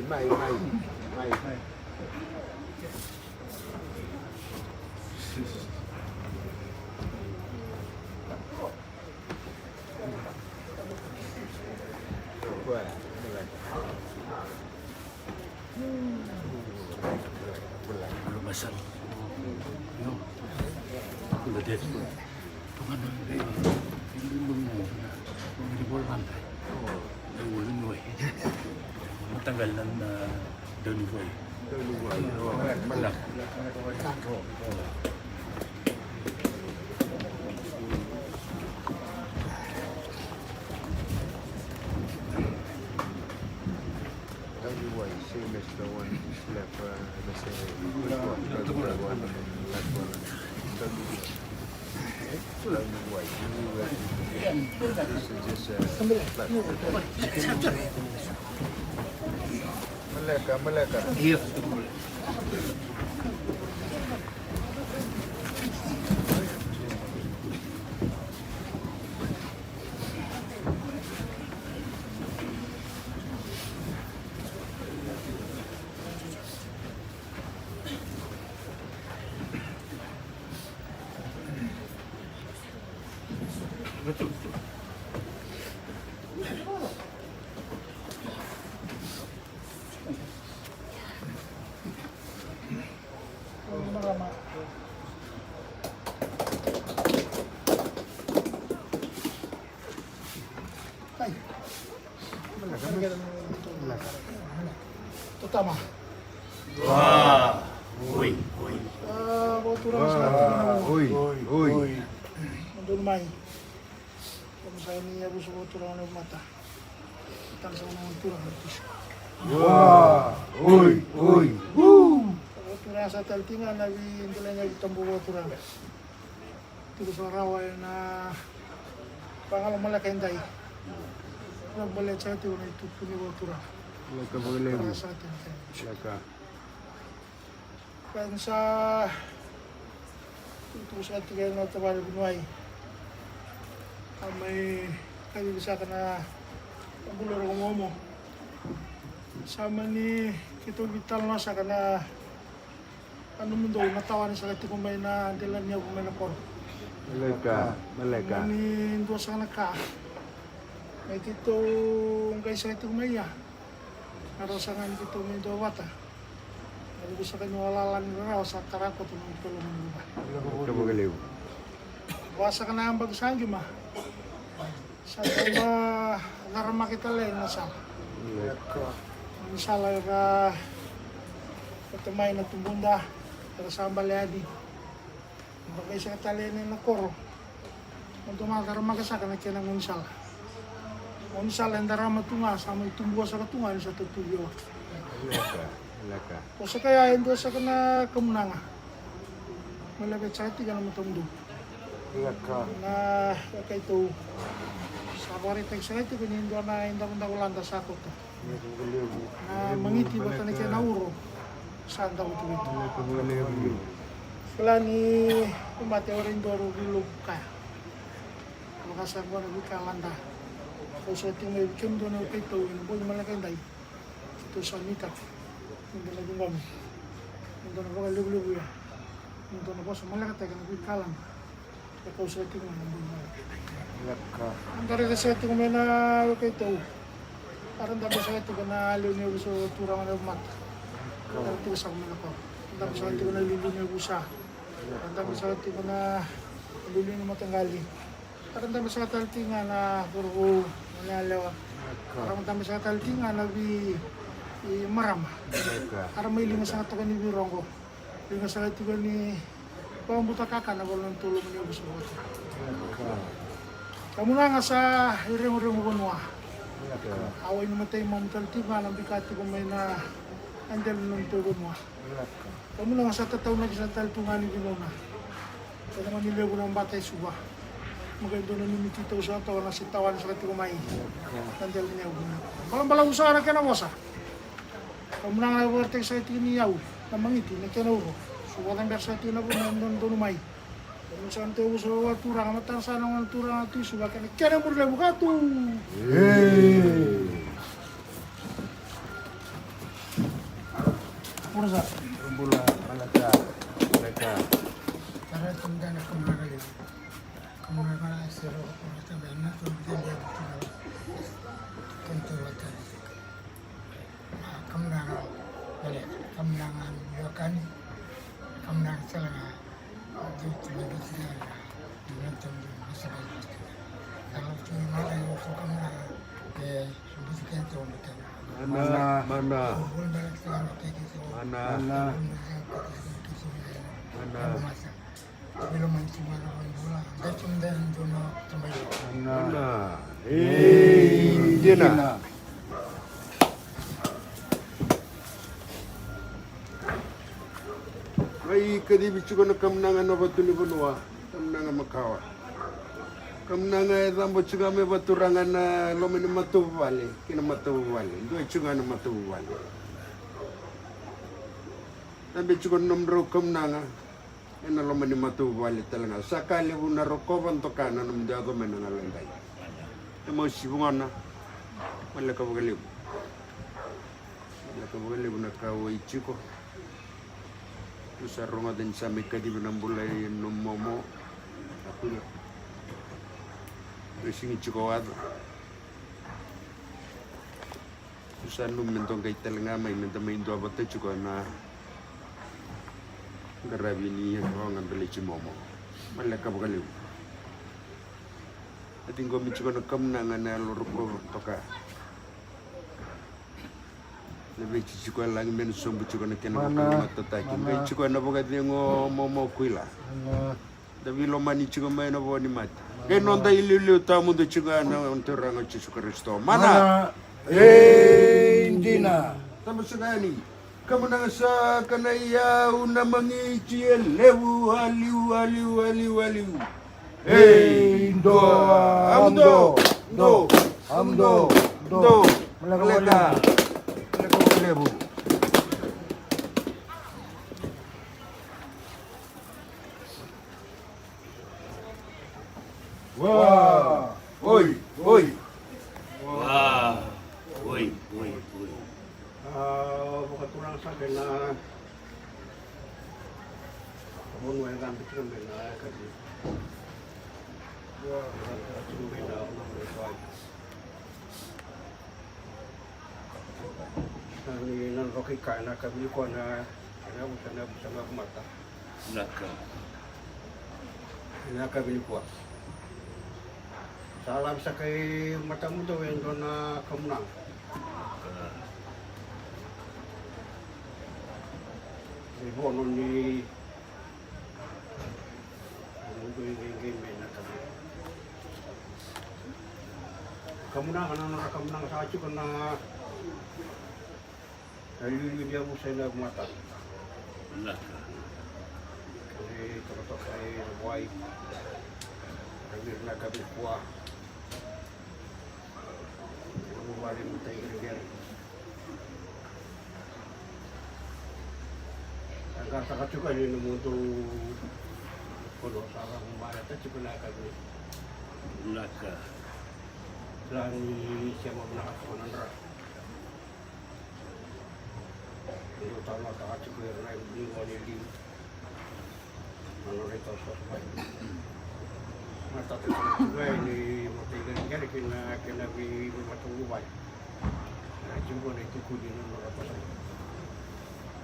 Mai, mai, mai, mai. Mataqali na, na daunivua. Daunivua. Malaka. Daunivua, same as the one left, uh, the same. Daunivua, one, left one. Daunivua. Maleka, maleka. Totama. Oi, oi. Ah, vou turaga sa turaga. Oi, oi. Donu mai. Vou sa ni yavusa vou turaga na mata. Tana sa na turaga na tisa. Oi, oi. Vou turaga sa tali tiga na vi delai na vi tambu vou turaga. Tiko sa rawa ena vagalo maleka edai. Na baleta sa tiko na itutu ni vou turaga. Leka vakalevu. Sa tiko. Leka. Ka ni sa tutu sa tiko na tavale vuniwai. A mai kacivi saka na bula rogo momo. Sa mani keitou vitalanoa saka na A nomudou na tawani saka tiko mai na delaniyavu mai na koro. Maleka, maleka. Mani dua saka na ka. Mai keitou qai saka tiko mai ia. Na rau saka ni keitou mai dua vata. Na vuku saka ni walalani rarawa sa tara koto na kelo mani vuka. Maleka vakalevu. Vua saka na yabaki sa qima. Sa dau caramaki tale na sala. Ni sala era vata mai na tubuda era sa bale yani. Vakaisaka tale yani na koro. Mo dau caramaki saka na kena gaunisala. Gaunisala e darama tu ga sa mai tubu saka tu ga ni sa tatuvi o. Leka, leka. O saka ya e dua saka na kamunaga. Mai laveti saka tiko na matamudou. Na wekaitou sa vakaraitaki saka tiko ni dua na idavodavo lada sa koto. Na magiti vata na kena uro sa davo tu vei tu. Kila ni mate ora i dua rau veiloku kaya. Vaka sa qo na veika lada. Kau sa tiko mai vei kemudou na wekaitou ena bogi maleka edai. Keitou sa nuitaka me dou na ciqomi, me dou na vakalevulevuya, me dou na vosa malekataka na veika lada. E kau saka tiko mai na bui mai. Leka. Eda raica saka tiko mai na wekaitou. Era dabe saka tiko na lewe ni yavusa, turaga na yavumata. Era tiko saka mai na koro. Dabe saka tiko na liuliu ni yavusa. Dabe saka tiko na liuliu ni mataqali. Era dabe saka tale tiko ga na cauravou, na yalewa. Era dabe saka tale tiko ga na veimarama. Era mai liga saka toka ni veirogo. Liga saka tiko ni Vabuta kakana vale na tolo mani yavusa vata. Kamunaga sa ireguregu vanua. A wai ni matai mamu tale tiko ga na bika tiko mai na dela ni nomu tau vanua. Kamunaga sa tataunaki sa tale tu ga ni vinona. Kena mani levu na bata e Suva. Maka e dua na miniti tau sa tawa na se tawa ni saka tiko mai. Na dela ni yavu. Balabalavu saka na kena vosa. Kamunaga na vakaraitaki saka tiko ni yau na magiti na kena uro. Suva cabera saka tiko na vuna e dodonu mai. Kamunaga sa na teu uso wa turaga matana sa na gona turaga tu i Suva kena kena muri levu ka tu. Pura sa. Bula, malaka, malaka. Tara tundana kamunaga levu. Kamunaga sero pura sa na tundana levu. Kamunaga, kamunaga, kamunaga, kamunaga, Mana, mana. Mana. Mana. Mana. Ei, dina. Mai kacivi tiko na kamunaga na vatu ni vanua, kamunaga makawa. Kamunaga e cabo tiko ga me vaturaga na loma ni matavuvale kei na matavuvale. Dua tiko ga na matavuvale. Cabe tiko na nomudrau kamunaga ena loma ni matavuvale tale ga. Sa ka levu na rokova doka na nomudou yaco mai na galo edai. E mau sivugona. Maleka vakalevu. Maleka vakalevu na ka wai tiko. Au sa rogoca ni sa mai kacivi na bula i nomu momo. Au sigi tiko waca. Au sa nanuma me dou qai tale ga mai me da mai dua vata tiko ena qaravi ni rogo da lai timomo. Maleka vakalevu. A ciqomi tiko na kamunaga na yalo rokova toka. Na vei tiko e lagi me na sobu tiko na kena vakamatataki. Qai tiko ena vakacegu momo kuila. Da veilomani tiko mai na vo ni mate. Qai noda iliuliu tawamudu tiko ga na Turaga o Jisu Karisito. Mana. Ei, dina. Tamasagani. Kamunaga saka na iyau na magiti e levu, a liu, a liu, a liu, a liu. Ei, dou, a dou, dou, a dou, dou. Maleka, maleka. Maleka levu. Wa, oi, oi. Wa, oi, oi, oi. A, vakaturaga saka ena vanua e cabe tiko mai na yakavi. Wa, e cabe tiko mai na vanua e cabe. Ni na roka i ka ena yakavi nikua na, ena yavusa, ena yavusa na mata. Vinaka. Ena yakavi nikua sa lavi saka i matamudou e dua na kamunaga. Ni vono ni kamunaga, na nodra kamunaga sa tiko na liuliu ni yavusa ena matana. Vinaka. Kei tokatoka e wai. Kei na ka vei kua. Vuvale matai geregere. Qaqataka tiko yani na nomudou vanua sa ra mareta tiko na yakavi. Vinaka. Sa ni sema vinaka tiko na dra. Dou talanoataka tiko ira na iqo ni liu. Na nodra itaosova mai. Matata tiko ga ni matai geregere kei na kena veimatavuvale. Na tiko na itukuni na nodra pasai.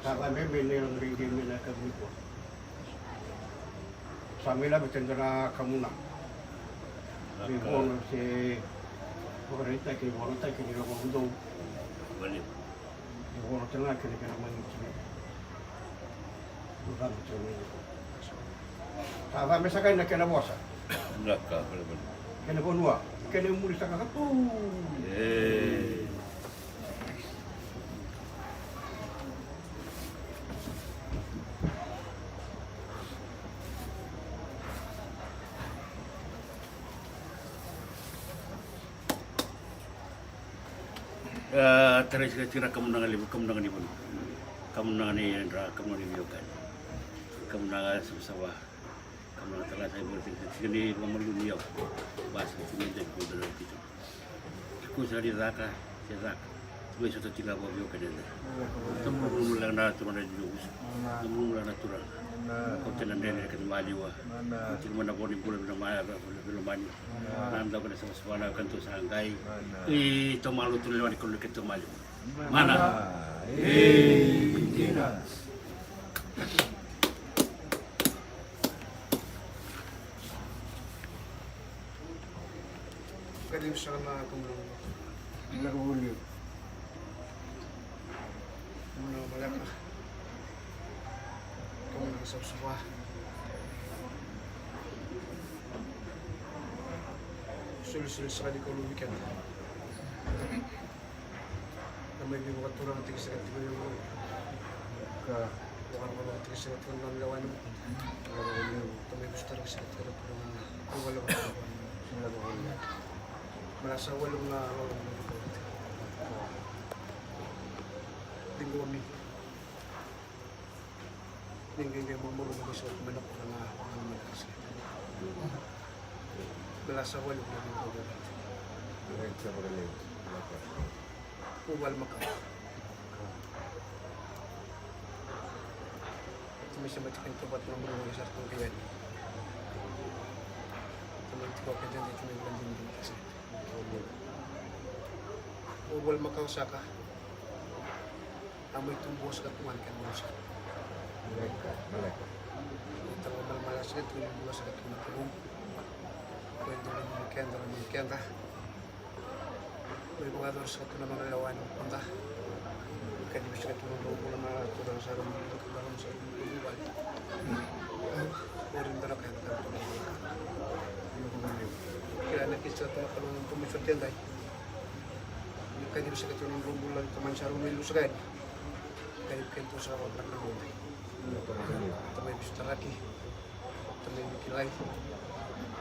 Sa cabe mai na yalo ni qai mai na yakavi nikua. Sa mai laveta e dua na kamunaga. Ni vono se vakaraitaki, ni vonotaki ni lomamudou. Ni vono tale ga kei na kena magiti. Ni vono tale ga. Sa cabe saka na kena vosa. Vinaka, vinaka. Kena vanua, kena muri saka ka tu. E. A, tarai saka tiko na kamunaga levu, kamunaga ni vanua, kamunaga ni yadra, kamunaga ni veiwekani, kamunaga savasava, kamunaga tale ga sa ivoli tiko, tiko ni vakamalua ni yau. Basi tiko ni dai ko dra tiko. Tiko saka ni caka, se caka. Mai sota tiko ga vakaveiwekani yadra. Sa mulumulu leqa na turaga ni Jokusa. Sa mulumulu leqa na turaga. Kauta na dredre kei na maliwa. Tiko mai na vo ni bula vei na maya, vei lomani. Na dau kena savasava na kena tou sa qai. I tou malo tu na lewa ni Kalou kei tou maliwa. Mana. Ei, dina. Ka levu sara na kamunaga. Vinaka vakalevu. Kamunaga maleka. Kamunaga savasava. Solisoli saka ni Kalou vei keda. Na mai veivakaturagataki saka tiko na yau. Ka. Vakaturagataki saka tiko na nona lewa ni vukuda. Ka mai vosataki saka tiko na turaga. Ka vale vale. Ka vale vale. Malasa vale na lolo na vukuda. Digo mi. Ni qai qai mamaruma qai sota mai na kura na vakamalua saka. Bela sa vale vale vale. Vuvale makawa. Timi sema tiko ni toba tiko na bulu vale sa tiko qai yani. Timi tiko ka jande timi vale dini dini kasi. Vuvale makawa saka. A mai tu bua saka tu ga na kena bula saka. Maleka, maleka. Tala malamala saka tu na bula saka tu na Kalou. Ko e dua na keda, na keda. Mai vakayacora saka tu na nona lewa ni vukuda. Ka livi saka tu na drau bula na turaga sara ni bula ka bula sara ni bula vale. Ori dua na keda ka tu na bula. Kila na kisi saka tu na Kalou na tu mai sota edai. Ni kacivi saka tiko na drau bula ni tamani sa rau mai lusa ka yani. Kacivi kena tu saka vakatakana na gone. Tamai Visu Taraki. Tamai Viki Lai.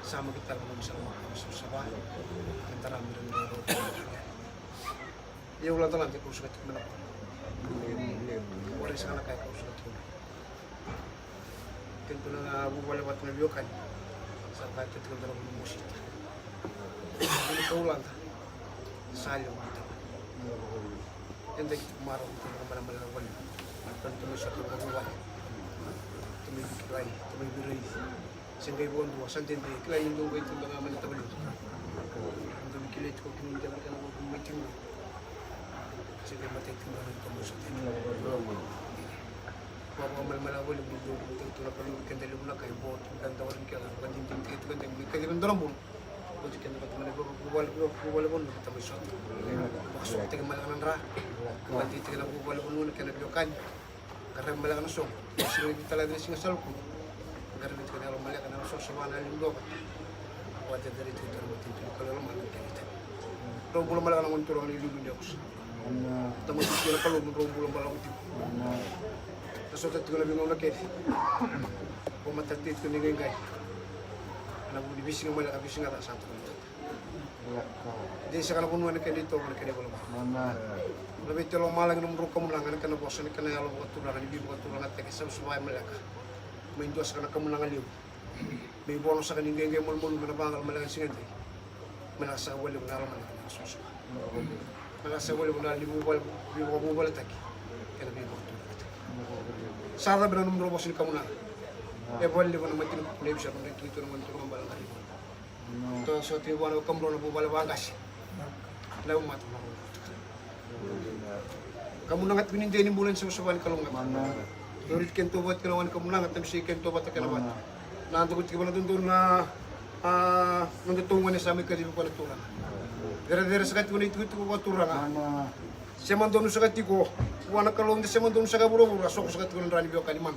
Sa maki tala na gone sara maka savasava. Kena tara mira ni rau rau. Ia ulatalata kau saka tiko na kau. Warai saka na kai kau saka tiko na. Kena tu na vuvale vata na veiwekani. Sa ka tu tiko na vuna mosita. Vuna kaulada. Sa lewa vata. Eda ki marau tu na mara mara vale. Kena tu na sa tu na vuvale. Tu mai kilai, tu mai virai. Se qai vakadua, sa dede, kilai ni dua qai tu na mara tavali. Dua kilai tu kina ni kena kena mai tu. Se qai matai tu na mara mara sa tu. Vakamalumala voli mo dou vakatakila na Kalou keda levu na kai vo tu keda wara ni keda vakadinadinataki tu keda me keda na dua na bula. Oti keda vata mai na vuvale, vuvale vanua na tamai sota. Vakasokotaki mai na dra. Vakadinadinataki na vuvale vanua na kena veiwekani. Qaravi mai na soqo. Siga ni vitalaci na siga sa loku. Qaravi tiko na yalo maleka na soqo sa vana ni dua vata. Vakadinadinataki tu na matanitu ni Kalou yalo maleka na kena itavi. Drau bula maleka na gone turaga ni liuliu ni yakusa. Tamata tiko na Kalou mo drau bula balavu tiko. Na sota tiko na veigauna kece. O matataki tiko ni qaiqai. Na vu ni veisiga maleka veisiga ca sa tiko na tata. Dei saka na vanua na kena itovo na kena ivola. Na veitalo malagi na mudrau kamunaga na kena vosa na kena yalo vakaturaga ni veivakaturagataki savasava e maleka. Mai dua saka na kamunaga levu. Me ivono saka ni qeqe malumalumu me na vaqalo me laka ni siga dei. Me laka saka valevu na yalo me laka na sosoka. Me laka saka valevu na yalo ni vuvale, veivakavuvaletaki. Kena veivakaturagataki. Sa cabe na nomudrau vosa ni kamunaga. E valelevu na matini kuku na ivisa na nomudrau itutu na gone turaga bale qari. Tou sa tiko vua na wekamudrau na vuvale vaqase. Na umata na Kamunaga tiko ni dei ni bula ni savasava ni Kalou ga. Dori tiko kena tovata kena wani kamunaga, tabisei kena tovata kena vatu. Na doko tiko vana dodonu na, a, na dodonu gone sa mai kacivi koya na turaga. Cerecere saka tiko na itukutuku vakaturaga. Sema donu saka tiko vua na Kalou, de sema donu saka vuravura, soko saka tiko na dra ni veiwekani mana.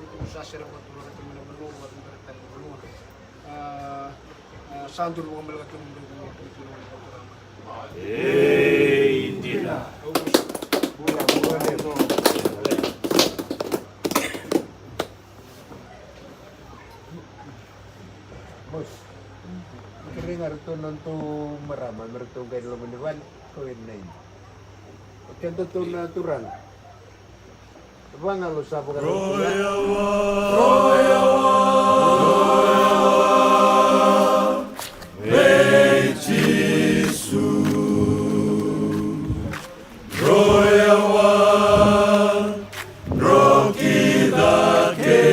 tukutuku sa sere vakaturaga tiko mai na vanua, vakaturaga tale na vanua. A, a, sa duru vakamaleka tiko na duru vakamaleka tiko na vanua. Ei, dina. Bula, bula, bula. Bos, kerei ga ratou na nodatou marama me ratou qai loma ni vale, ko ira na ina. O keda tou na turaga. Vagalo sa vakarau. Royawa, royawa, vei Jisu. Royawa, roki cake,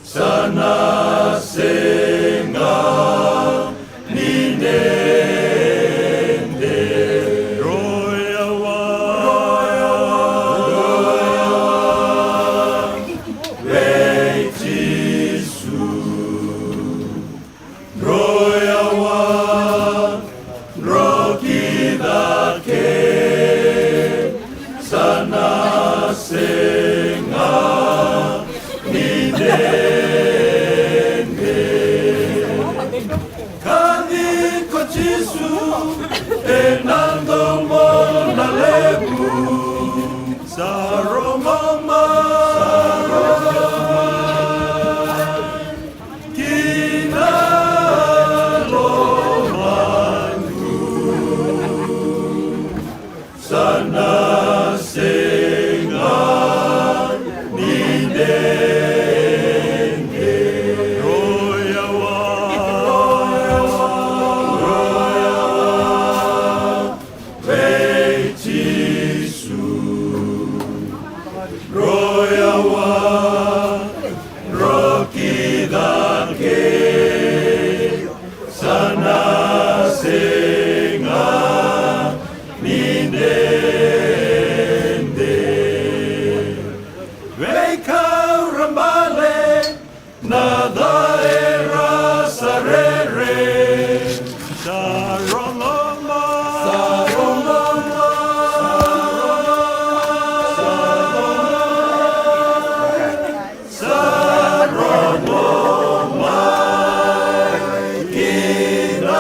sa na sega ni dede. Royawa, royawa, vei Jisu. Royawa, roki cake, sa na sega ni dede. Kaci ko Jisu ena domo na levu, sa rogo mai, sa rogo mai. Kina lomaqu sa na sega ni dede. Royawa, royawa, royawa. Vei Jisu, royawa, roki cake, sa na sega ni dede. Veikau ra bale, na ca era sa rere. Sa rogo mai. Sa rogo mai. Sa rogo mai. Sa rogo mai. Kina